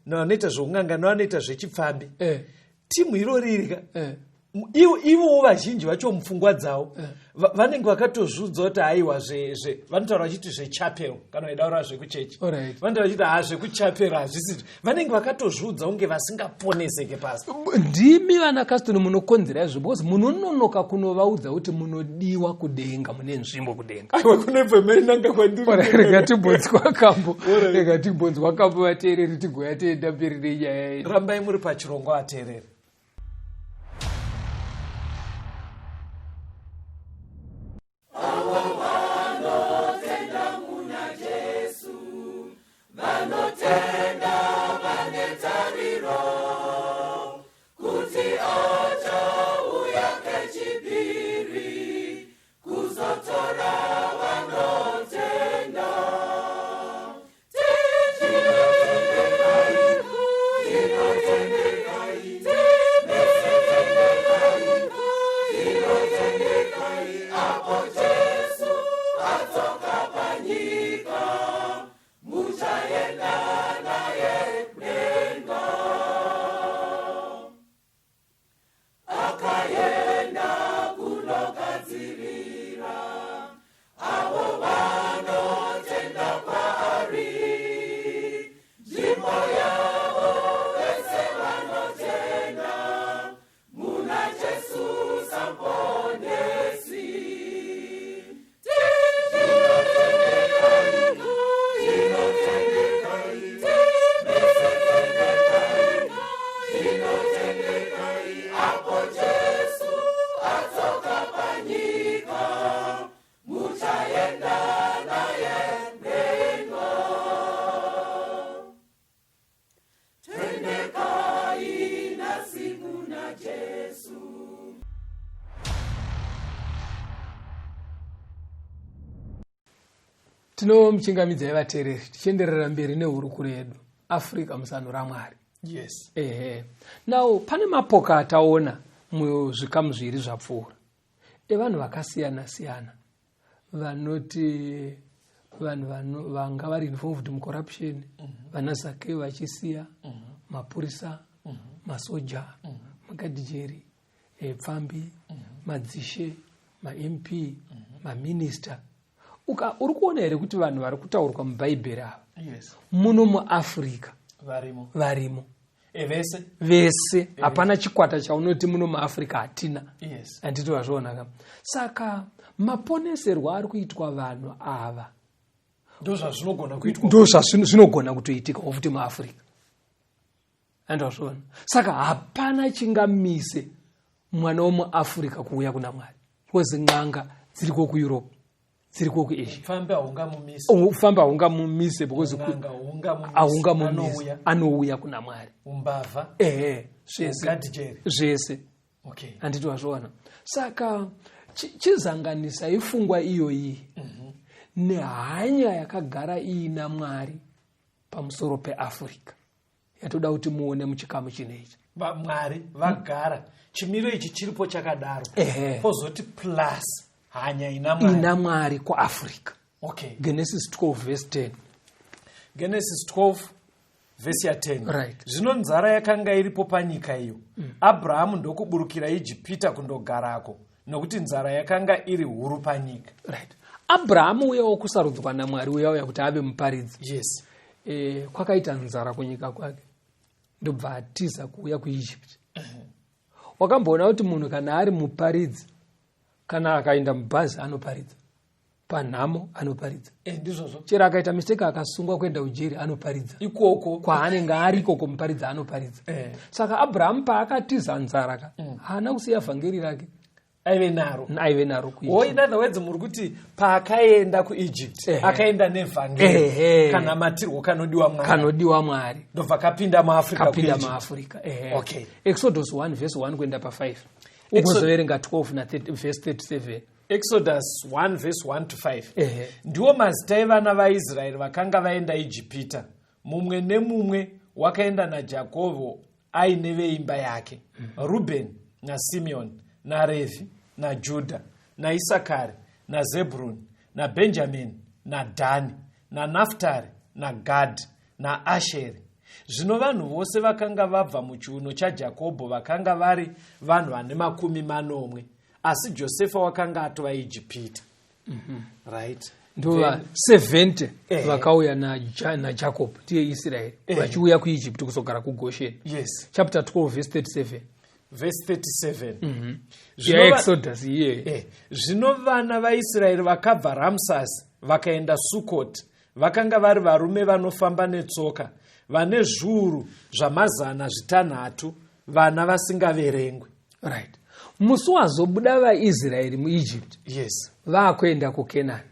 nevanoita zvokun'anga, nevanoita zvechipfambi, timu irori iri ka, ivowo vazhinji vacho mupfungwa dzavo vanenge vakatozviudza kuti haiwa, vanotaura vachiti zvechapel, kana vaidaura zvekuchechi, vanotaura vachiti ha, zvekuchapel hazvisi. Vanenge vakatozviudza kunge vasingaponeseke, Pastor. Ndimi vana Castoni munokonzera izvo, because munononoka kunovaudza kuti munodiwa kudenga, mune nzvimbo kudenga. Aiwa, kunebve mainanga kwandiri. Rega timbonzwa kambo, rega timbonzwa kambo, vateereri, tigoya tienda mberi nenyaya yedu. Rambai muri pachirongwa, vateereri. Vanotenda vane tariro kuti achauya kechipiri kuzotora vanotenda. Apo Jesu adzoka panyika, muchaenda naye kudenga. Akaenda kunogadzirira avo vanotenda kwaari nzvimbo yavo, vese vanotenda muna Jesu saMuponesi. Apo Jesu adzoka panyika, muchaenda naye kudenga. Tendekai nhasi kuna Jesu. Tinomuchingamidzai vateereri, tichienderera mberi nehurukuro yedu, Africa musanho raMwari. Ehe, now pane mapoka ataona muzvikamu zviri zvapfuura evanhu vakasiyana siyana. Vanoti vanhu vanga vari involved mucorruption, vana Zakeo vachisiya, mapurisa, masoja, magadhijeri, pfambi, madzishe, maMP, maminista. Uri kuona here kuti vanhu vari kutaurwa mubhaibheri ava muno muAfrica varimo? Varimo. Vese. Vese, hapana chikwata chaunoti muno muAfrica hatina. Handiti wazviona ka? Saka maponeserwo ari kuitwa vanhu ava ndo zvazvinogona kuitwa. Ndo zvinogona kutoitikawo futi muAfrica, andazviona. Saka hapana chingamise mwana womuAfrica kuuya kuna Mwari, because n'anga dziriko kuEurope, dziriko kuAsia. Pfambi haungamumisi. Ufamba haungamumise because n'anga haungamumisi. Haungamumise. Anouya. Anouya kuna Mwari. Umbavha. Ehe, zvese. Ugadhijeri. Zvese. Handiti wazviona? Saka chizanganisa ifungwa iyoyi nehanya yakagara iina Mwari pamusoro peAfrica yatoda kuti muone muchikamu chinechi. Mwari vagara chimiro ichi chiripo chakadaro. Pozoti plus hanya ina Mwari. Ina Mwari kuAfrica. Genesis 12 verse 10. Genesis 12 vhesi ya10. Zvino nzara yakanga iripo panyika iyo. Abrahamu ndokuburukira Ijipita kundogarako, nokuti nzara yakanga iri huru panyika. Right, Abrahamu uyawo kusarudzwa naMwari, uya uya kuti ave muparidzi. Kwakaita nzara kunyika kwake, ndobva atiza kuuya kuEgypt. Wakamboona kuti munhu kana ari muparidzi, kana akaenda mubhazi anoparidza, panhamo anoparidza? Ndizvozvo. Chero akaita mistake akasungwa kuenda ujeri, anoparidza. Ikoko. Kwaanenge ari ikoko, muparidza anoparidza. Saka Abrahamu paakatiza nzara ka, haana kusiya vhangeri rake. Aive naro. Aive naro O, in other words, muri kuti paakaenda kuEgypt, akaenda nevhangeri kana matirwo kanodiwa Mwari. Kanodiwa Mwari. Ndobva kapinda muAfrica. Kapinda kuEgypt. muAfrica, ehe. Exodus 1 verse 1 kuenda pa5, ugozoverenga 12 na 30 verse 37. Exodus 1 verse 1 to 5. Ndiwo mazita evana vaIsraeri vakanga vaenda Ijipita, mumwe nemumwe wakaenda naJakovho aine veimba yake: Rubheni naSimeoni naRevhi naJudha naIsakari naZebhuruni naBhenjamini naDhani naNaftari naGadhi naAsheri. Zvino vanhu vose vakanga vabva muchiuno chaJakobho vakanga vari vanhu vane 70, asi Josefa wakanga atova Ijipita. Right. Ndova 70 vakauya naJacob, ndiye Israeri, vachiuya kuEgypt kuzogara kuGosheni. Chapter 12 verse 37. Verse 37. Zvino Yaexodus iyeyo. Zvino vana vaIsraeri vakabva Ramsasi vakaenda Sukoti. Vakanga vari varume vanofamba netsoka vane 600,000, vana vasingaverengwi. Right, musi wazobuda vaIsraeri muEgypt vaakuenda kuKenani,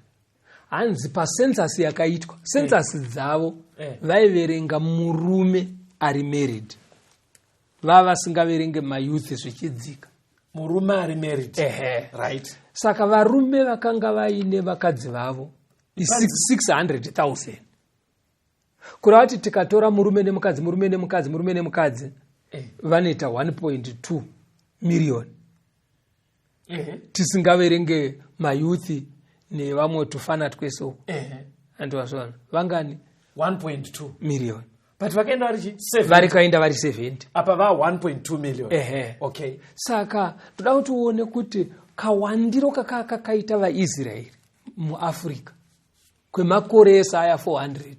hanzi pacensus yakaitwa, census dzavo, vaiverenga murume ari married, vava vasingaverenge mayouth zvichidzika. Murume ari married. Ehe. Saka varume vakanga vaine vakadzi vavo 600,000, kureva kuti tikatora murume nemukadzi, murume nemukadzi, murume nemukadzi, vanoita 1.2 miriyoni, tisingaverenge mayouth nevamwe tufana twese uko. Andivazvona vangani? 1.2 miriyoni. But vakaenda vari chi 7. Vari kaenda vari 70. Apa va 1.2 million. Ehe. Saka toda kuti uone kuti kawandiro kakaa kakaita vaIsraeri muAfrica kwemakore ese aya 400,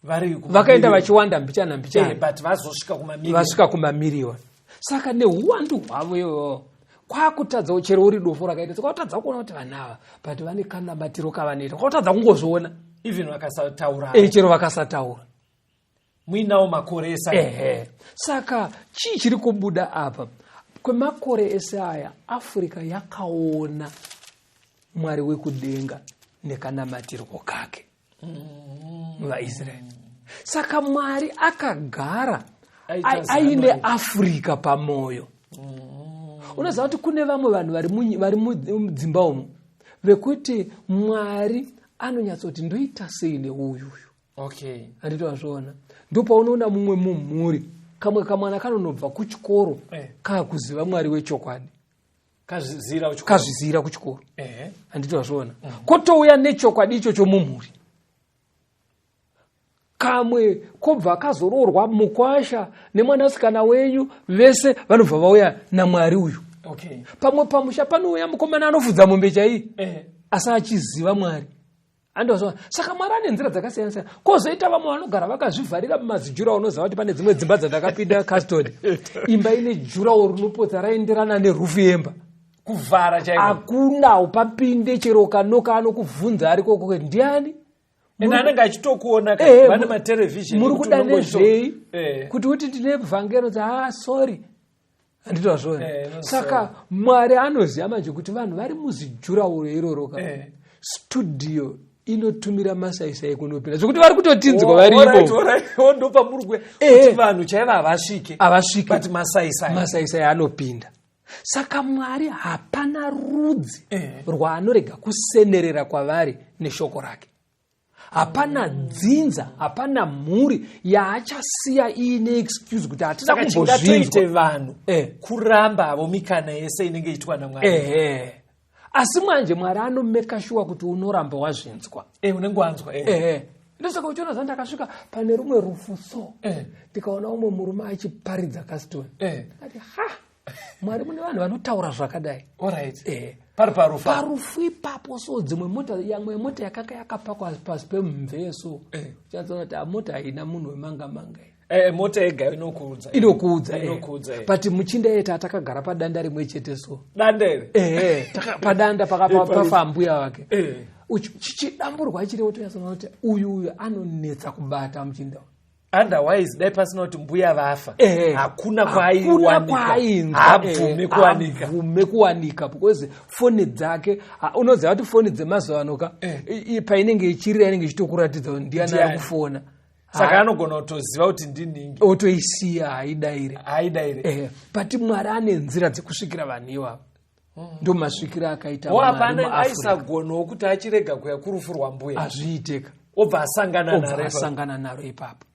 vari vakaenda vachiwanda mbichana mbichana. But vazosvika kumamillion. Vasvika kumamiriyoni. Saka neuwandu hwavo iyoyo, kwakutadzawo, chero uri dofo rakaita kwakutadza kuona kuti vanhu ava, but vane kanamatiro kavanoita, kwakutadza kungozviona. Even vakasataura. Chero vakasataura. Muinawo makore ese. Ehe. Saka chii chiri kubuda apa? Kwemakore ese aya, Africa yakaona Mwari wekudenga nekanamatirwo kake vaIsraeri. Saka Mwari akagara Aita zano aine iri. Africa pamwoyo. Unoziva kuti kune vamwe vanhu vari mudzimba umu vekuti Mwari anonyatsoti, "Ndoita sei neuyuyu?" Handiti wazviona? Ndopaunoona mumwe mumhuri, kamwe kamwana kanonobva kuchikoro, kaakuziva Mwari wechokwadi. Kazvizira kuchikoro. Kazvizira kuchikoro. Handiti wazviona? Kotouya nechokwadi ichocho mumhuri, kamwe kobva kazoroorwa mukwasha nemwanasikana wenyu, vese vanobva vauya naMwari uyu. Pamwe pamusha panouya mukomana anofudza mombe chaiyi, asi achiziva Mwari. Andozva saka Mwari ane nzira dzakasiyana siyana. Kwozoita vamwe vanogara vakazvivharira mumazijura. Unoziva kuti pane dzimwe dzimba dzandakapinda, custody, imba ine durawall rinopotsa raenderana neroof yemba. Kuvhara chaiko. Hakuna upapinde, chero kanoka anokubvunza ari koko kuti ndiani. Ende anenge achitokuona vane materevhizheni. Muri kuda nezvei? Kuti uti tine vhangero dza, ah, sorry, handiti wazviona? No, Saka Mwari anoziva manje kuti vanhu vari muzidurawall iroro ka, studio inotumira masaisai kunopinda zvekuti vari kutotinzwa vari imomo. Ndopamuri kuya kuti vanhu chaivo havasvike. Havasvike. But masaisai. Masaisai anopinda. Saka Mwari hapana rudzi rwaanorega kusenerera kwavari neshoko rake. Hapana dzinza, hapana mhuri yaachasiya iine excuse kuti hatina Saka chingatoite kumbozvinzwa. vanhu kuramba havo mikana yese inenge ichitwa naMwari. Ehe, asi manje Mwari anomeka sure kuti unoramba wazvinzwa. Unenge wanzwa. Ehe, ndosaka uchiona za ndakasvika pane rumwe rufu so, ndikaona umwe murume achiparidza kastoni. Ati, "Ha, Mwari, mune vanhu vanotaura zvakadai." Pari parufu. Parufu ipapo so, dzimwe mota, yamwe mota yakanga yakapakwa pasi pemumvee so. Uchatsoona kuti mota haina munhu wemanga manga iyi. Mota yega inokuudza. Inokuudza. Inokuudza. But muchinda yeta takagara padanda rimwe chete so. Danda here? Ehe, padanda pafa mbuya wake. Chichidamburwa chiri, wotonyatsona kuti uyu anonetsa kubata muchinda uyu. Otherwise dai pasina kuti mbuya vafa, hakuna Hakuna kwaaiwanika. kwaainzwa. Haabvume kuwanika. Haabvume kuwanika because foni dzake, unoziva kuti foni dzemazuva ano ka, painenge ichirira inenge ichitokuratidza kuti ndiani ari Ndiani. kufona. Saka anogona kutoziva kuti ndiningi. Otoisiya, haidaire. Haidaire. But Mwari ane nzira dzekusvikira vanhu ivavo. Ndo masvikiro akaita Wo Mwari hapana muAfrica. aisagonawo kuti achirega kuya kurufu rwambuya, Hazviiteka. obva asangana Obva naro ipapo. asangana naro ipapo.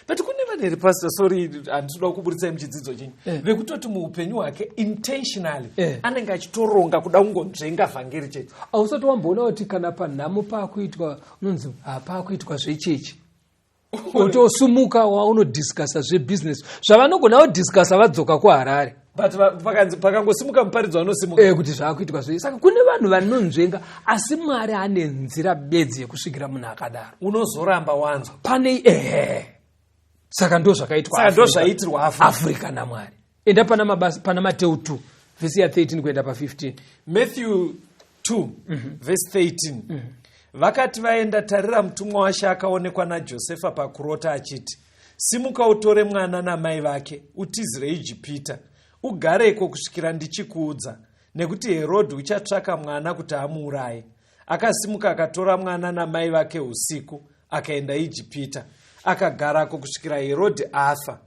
But kune vanhu here, pastor, sorry, handitoda kuburitsai muchidzidzo chenyu, vekutoti muupenyu hwake intentionally anenge achitoronga kuda kungonzvenga vhangeri chete? Hausati wamboona kuti kana panhamo paakuitwa, unonzi hapaakuitwa zvechechi, otosumuka waunodiscussa zvebhizinesi zvavanogona kudiscussa vadzoka kuHarare. But pakangosimuka muparidzo vanosimuka. Kuti zvaakuitwa zvei. Saka kune vanhu vanonzvenga, asi Mwari ane nzira bedzi yekusvikira munhu akadaro. Unozoramba wanzwa. Pane, ehe, saka ndo zvakaitwa Saka ndo Africa. zvaitirwa Africa. Africa naMwari. Enda pana mabasa, pana Mateu 2 vhesi ya13 kuenda pa15. Matthew 2 verse 13. Vakati vaenda, tarira, mutumwa waShe akaonekwa naJosefa pakurota achiti, "Simuka, utore mwana namai vake, utizire Ijipita, ugareko kusvikira ndichikuudza, nekuti Herodhi uchatsvaka mwana kuti amuuraye." Akasimuka, akatora mwana namai vake usiku, akaenda Ijipita, akagarako kusvikira Herodhi afa,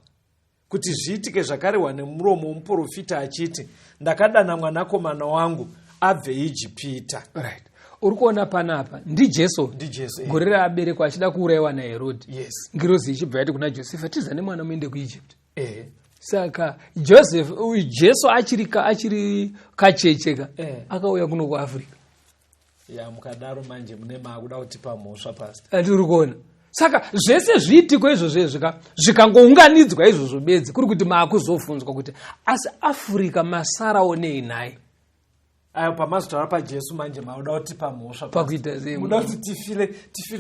kuti zviitike zvakarehwa nemuromo womuprofita achiti, "Ndakadana mwanakomana wangu abve Ijipita." Right, uri kuona panapa ndiJesu. NdiJesu. Gore raaberekwa achida kuurayiwa naHerodhi, ngirozi ichibva yati kuna Josefa, "Tiza nemwana muende kuEgypt." Saka Joseph uyu, Jesu achiri kachecheka, akauya kuno kuAfrica. Ya, mukadaro manje mune maakuda kutipa mhosva, pastor. Ati uri kuona, saka zvese zviitiko izvozvo zvikangounganidzwa izvozvo bedzi, kuri kuti maakuzobvunzwa kuti asi Africa masarawo nei nhai? Ayo, pamazotaura paJesu manje mauda kutipa mhosva. Pakuita sei? Muda kuti tifile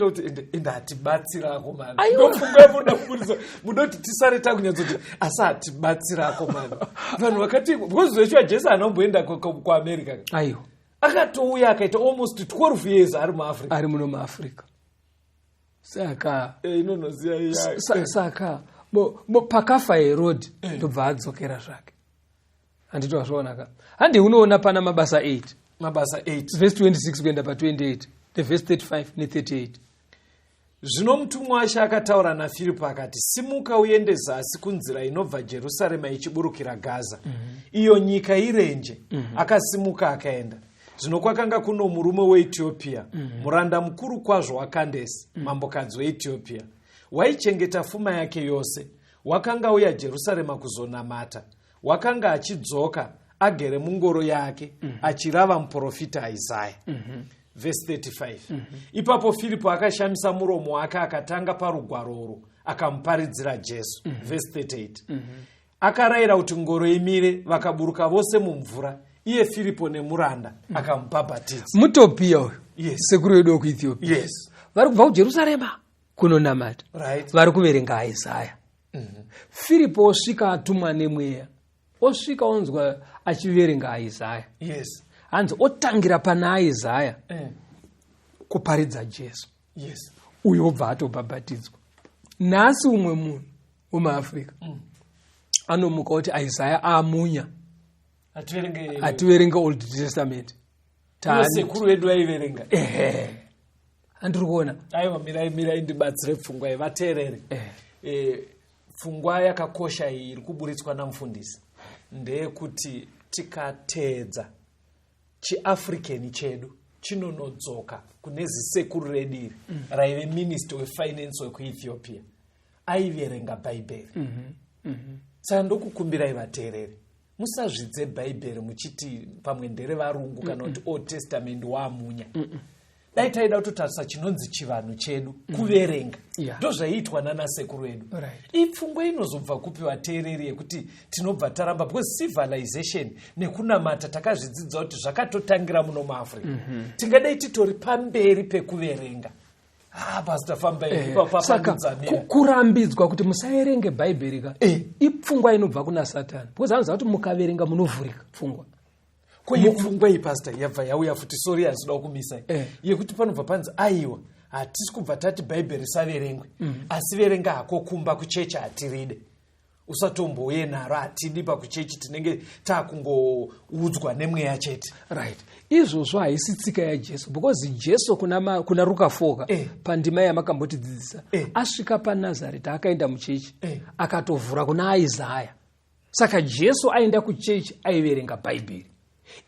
kuti ende hatibatsirako mani. Aiwa. Ndofunga muda kuburisa, muda kuti tisare takunyatsoti asi hatibatsirako mani. Vanhu vakati, because zveshuwa Jesu anomboenda kuAmerica. Aiwa. Akatouya akaita almost 12 years ari muAfrica. Ari muno muAfrica, saka Inonoziya iya. Saka pakafa Herodhi, ndobva adzokera zvake. Handiti wazvionaka? Handi unoona pana Mabasa 8. Mabasa 8. Vhesi 26 kuenda pa28, nevhesi 35 ne38. Zvino mutumwa waShe akataura naFiripo akati, "Simuka, uende zasi kunzira inobva Jerusarema ichiburukira Gaza, iyo nyika irenje." Akasimuka, akaenda. Zvino kwakanga kuno murume weEtiopia, muranda mukuru kwazvo waKandesi, mambokadzi weEtiopia, waichengeta fuma yake yose. Wakanga uya Jerusarema kuzonamata. Wakanga achidzoka. Agere mungoro yake, achirava muprofita Isaya. Vhesi 35. Ipapo Firipo akashamisa muromo wake, akatanga parugwaro urwu, akamuparidzira Jesu. Vhesi 38. Akarayira kuti ngoro imire, vakaburuka vose mumvura, iye Firipo nemuranda, akamubhabhatidza. Mutopia uyu. Yes. Sekuru vedu wekuEthiopia. Vari kubva kuJerusarema kunonamata. Vari kuverenga Isaya. Firipo osvika atumwa nemweya, osvika onzwa achiverenga Isaya. Hanzi otangira pana Isaya kuparidza Jesu. Uyo obva atobhabhatidzwa. Nhasi umwe munhu wemuAfrica anomuka kuti Isaya amunya. Hativerenge. Hativerenge Old Testament. Ivo sekuru vedu vaiverenga. Ehe, handiri kuona. Aiwa, mirai, mirai, ndibatsire pfungwa iyi, vateerere. Pfungwa yakakosha iyi iri kuburitswa namufundisi ndeyekuti tikateedza chiAfrican chedu, chinonodzoka kune zisekuru redu iri raive minister wefinance wekuEthiopia, aiverenga Bhaibheri. Saka ndokukumbirai, vateereri, musazvidze Bhaibheri muchiti pamwe nderevarungu kana kuti Old Testament wamunya. Dai taida kutotarisa chinonzi chivanhu chedu, kuverenga, ndozvaiitwa nanasekuru edu. Ipfungwa inozobva kupi, vateereri, yekuti tinobva taramba? Because civilization nekunamata takazvidzidza kuti zvakatotangira muno muAfrica. Tingadai titori pamberi pekuverenga. Ah, Pastor, fambai. Saka kurambidzwa kuti musaerenge Bhaibheri ka, ipfungwa inobva kuna Satani, because anoziva kuti mukaverenga munovhurika pfungwa. Ko ipfungwa iyi, Pastor, yabva yauya futi, sorry, handinoda kumisai, yekuti panobva panzi aiwa, hatisi kubva tati Bhaibheri risaverengwe, asi verenga hako kumba, kuchechi hatiride, usatombouye naro, hatidi pakuchechi, tinenge taakungoudzwa nemweya chete. Right, izvozvo haisi tsika yaJesu, because Jesu kuna Ruka 4 ka, pandima yamakambotidzidzisa, asvika paNazareta akaenda muchechi, akatovhura kuna Isaya. Saka Jesu aenda kuchechi aiverenga Bhaibheri.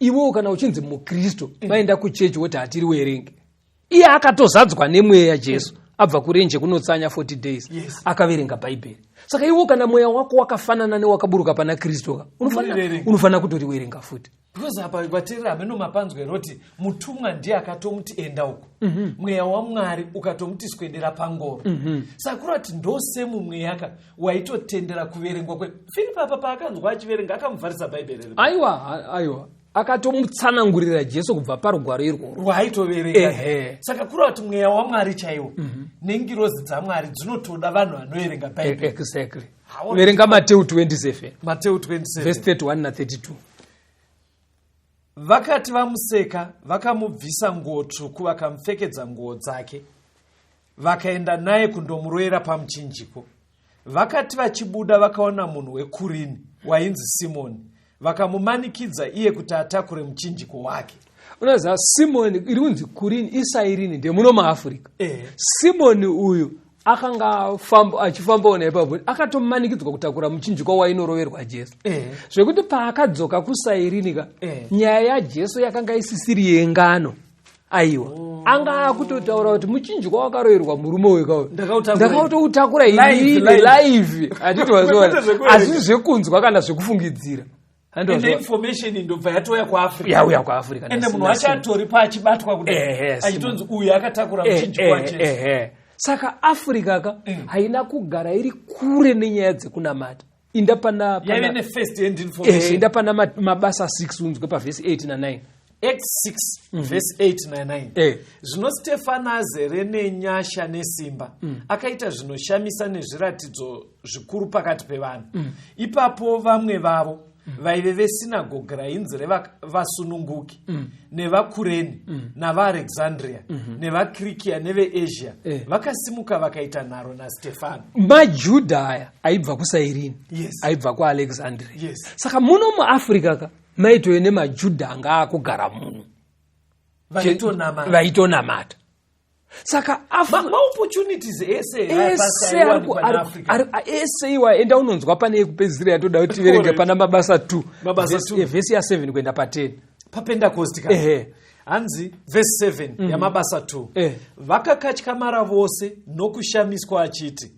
Iwewo kana uchinzi muKristu, vaenda kuchechi woti hatiri werenge. Iye akatozadzwa nemweya, Jesu abva kurenje kunotsanya 40 days, akaverenga Bhaibheri. Saka iwo kana mweya wako wakafanana newakaburuka pana Kristu ka, Unoriverenga. unofanira kutoriwerenga futi. Because apa, vateereri, hameno mapanzwa eroti mutumwa ndiye akatomuti enda uko, mweya waMwari ukatomuti swedera pangoro. Saka kureva kuti ndosemumweya ka waitotendera kuverengwa kwe Filipi. Apa paakanzwa achiverenga, akamuvharisa Bhaibheri here? Aiwa, aiwa, akatomutsanangurira Jesu kubva parugwaro irworwo. Rwaaitoverenga. Ehe. Saka kureva kuti mweya waMwari chaiwo nengirozi dzaMwari dzinotoda vanhu vanoverenga Bhaibheri. Exactly. Verenga Mateu 27. Mateu 27. Verse 31 na32. Vakati vamuseka, vakamubvisa nguo tsvuku, vakamupfekedza nguo dzake, vakaenda naye kundomurovera pamuchinjiko. Vakati vachibuda, vakaona munhu wekurini wainzi Simoni, vakamumanikidza iye kuti atakure muchinjiko wake. Unoziva, Simoni iri kunzi Kurini, iSairini, ndemuno muAfrica. Simoni uyu akanga achifambawo naipapo, akatomanikidzwa kutakura muchinjikwa wainoroverwa Jesu, zvekuti paakadzoka kuSairini ka, nyaya yaJesu yakanga isisiri yengano. Aiwa, anga akutotaura kuti muchinjikwa wakaroverwa murume wekauyu Ndakautakura. ndakautoutakura Live, inini. live. Live, hatiti waziona? Kwete zvekuverenga. Hazvisi zvekunzwa kana zvekufungidzira. Ende information indobva yatouya kuAfrica. Yauya kuAfrica. Ende munhu wacho atori paachibatwa kudai, achitonzi uyu akatakura muchinjikwa waJesu. Ehe. Saka Africa ka haina kugara iri kure nenyaya dzekunamata. Inda pana Yaive nefirst hand information. Inda pana Mabasa 6, unzwe pavhesi 8 na9. Acts 6 verse 8 na9. Zvino Stefano, azere nenyasha nesimba, akaita zvinoshamisa nezviratidzo zvikuru pakati pevanhu. Ipapo vamwe vavo vaive vesinagoge rainzi revasununguki, nevaKureni, navaAlexandria, nevaKirikia, neveAsia, vakasimuka vakaita nharo naStefano. MaJudha aya aibva kuSairini, aibva kuAlexandria. Saka muno muAfrica ka maitove nemaJudha anga akugara muno vaitonamata. Vaitonamata. Saka Maopportunities ese ese ese iwa, enda unonzwa pane yekupedzisira yatoda kuti tiverenge, pana Mabasa 2. Mabasa 2. Vhesi ya7 kuenda pa10. PaPentecost ka. Hanzi vhesi 7 yaMabasa 2: Vakakatyamara vose nokushamiswa, achiti,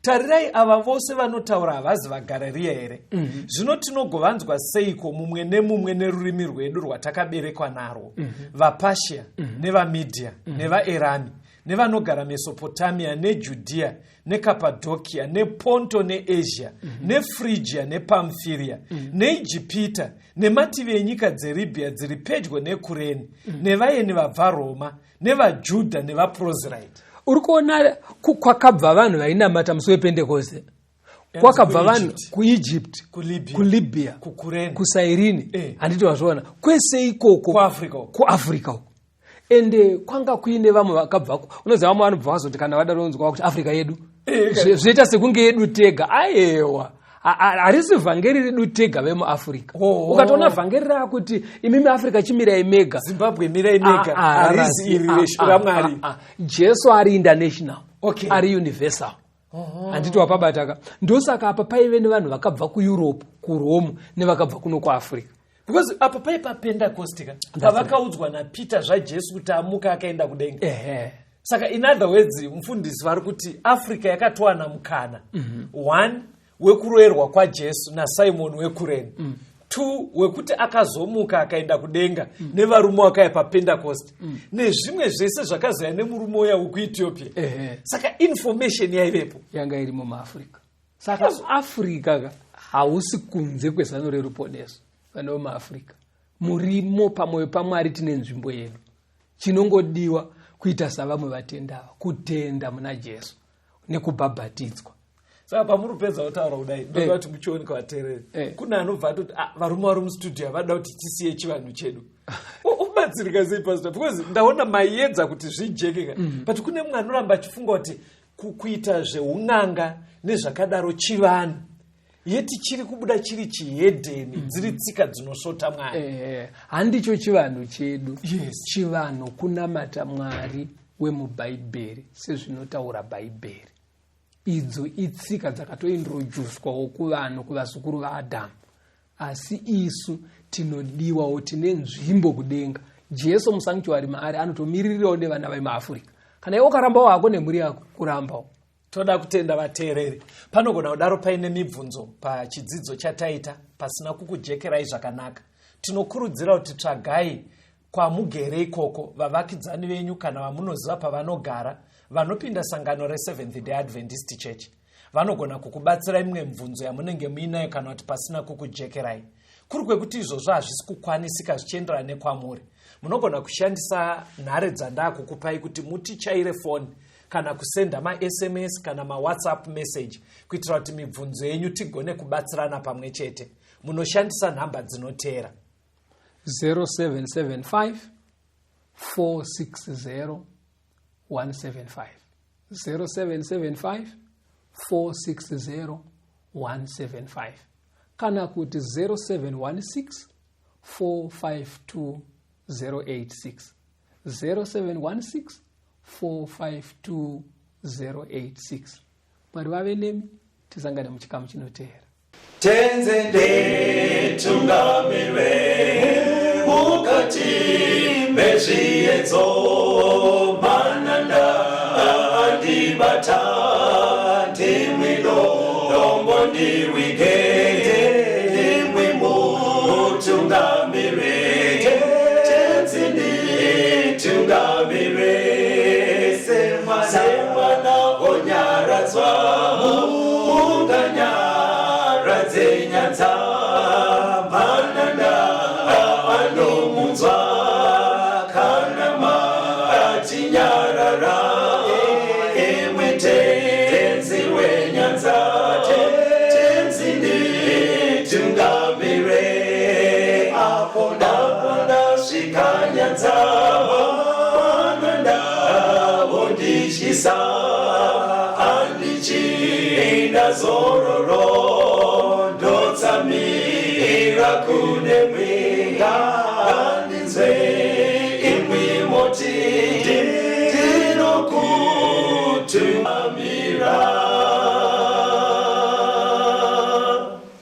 Tarirai, ava vose vanotaura havazi vaGarariya here? Zvino tinogovanzwa seiko mumwe nemumwe nerurimi rwedu rwatakaberekwa narwo? VaPashia nevaMidhia nevaErami nevanogara Mesopotamia neJudhiya neKapadhokia nePonto neAsia neFrigia nePamfiria neIjipita nemativi enyika dzeRibhiya dziri pedyo neKureni nevaeni vabva Roma nevaJudha nevaproziraiti. Uri kuona kwakabva vanhu vainamata musi wePentekoste, kwakabva vanhu kuEgypt, kuLibya, kuSairini, handiti wazviona? Kwese ikoko. Kuafrica. Uko. Ende kwanga kuine vamwe vakabvako. Unoziva, vamwe vanobva vazoti kana vadaronzwa kuti Afrika yedu, zvoita sekunge yedu tega. Ayewa, harisi vhangeri redu tega vemuAfrica. Ukatoona vhangeri raakuti imimi Africa chimirai mega, Zimbabwe mirai mega, harisi iri raMwari. Jesu ari international, ari universal, handiti wapabataka? Ndosaka apa paive nevanhu vakabva kuEurope, kuRome, nevakabva kuno kuAfrica. Because apa pai paPentecost ka, pavakaudzwa naPeter zvaJesu kuti amuka akaenda kudenga. Saka in other words, mufundisi vari kuti Africa yakatowana mukana one wekuroverwa kwaJesu naSimon weKureni, two wekuti akazomuka akaenda kudenga nevarume wakaya paPentecost nezvimwe zvese zvakazoya nemurume uya wekuEthiopia. Saka information yaivepo. Yanga irimo muAfrica. Saka Africa ka hausi kunze kwezano reruponeso. Vana vemuAfrica murimo pamwoyo paMwari, tine nzvimbo yedu. Chinongodiwa kuita savamwe vatendava, kutenda muna Jesu nekubhabhatidzwa. Saka pamuri kupedza kutaura kudai, ndoda kuti muchioneka vateereri, kune anobva atoti, "Ah, varume vari mustudio havada kuti tisiye chivanhu chedu." Ubatsirika sei, pastor? Because ndaona maiedza kuti zvijeke ka, but kune mumwe anoramba achifunga kuti kuita zveun'anga nezvakadaro chivanhu, yeti chiri kubuda chiri chihedheni, dziri tsika dzinosvota Mwari. Handicho chivanhu chedu. Chivanhu kunamata Mwari wemubhaibheri sezvinotaura Bhaibheri. Idzo itsika dzakatointroducwawo kuvanhu, kuvazukuru vaAdhamu, asi isu tinodiwawo, tine nzvimbo kudenga. Jesu musanctuary maari anotomiririrawo nevana vemuAfrica. Kana iwe ukarambawo hako nemhuri yako, kurambawo. Toda kutenda vateereri. Panogona kudaro paine mibvunzo pachidzidzo chataita pasina kukujekerai zvakanaka. Tinokurudzira kuti tsvagai kwamugere ikoko vavakidzani venyu kana vamunoziva pavanogara vanopinda sangano reSeventh Day Adventist Church. Vanogona kukubatsirai mimwe mibvunzo yamunenge muinayo kana kuti pasina kukujekerai. Kuri kwekuti izvozvo hazvisi kukwanisika zvichienderana nekwamuri, munogona kushandisa nhare dzandakukupai kuti mutichaire foni kana kusenda maSMS kana maWhatsApp message kuitira kuti mibvunzo yenyu tigone kubatsirana pamwe chete. Munoshandisa nhamba dzinoteera: 0775 460 175, 0775 460 175, kana kuti 0716 452 086, 0716 452 086. Mwari vave nemi, tisangane muchikamu chinoteera. Tenzi nditungamire mukati mezviedzo, mananda andibata, ndimwi dombo ndiwige, ndimwi mutungamire. Tenzi nditungamire semwana onyaradzwa munganyaradze nyanza, mananda anomunzwa kana matinyarara, imwe Tenzi wenyanza. Tenzi nditungamire apo ndasvika nyanza, mananda vondityisa, handichina zororo, ndotsamira kune mwenga.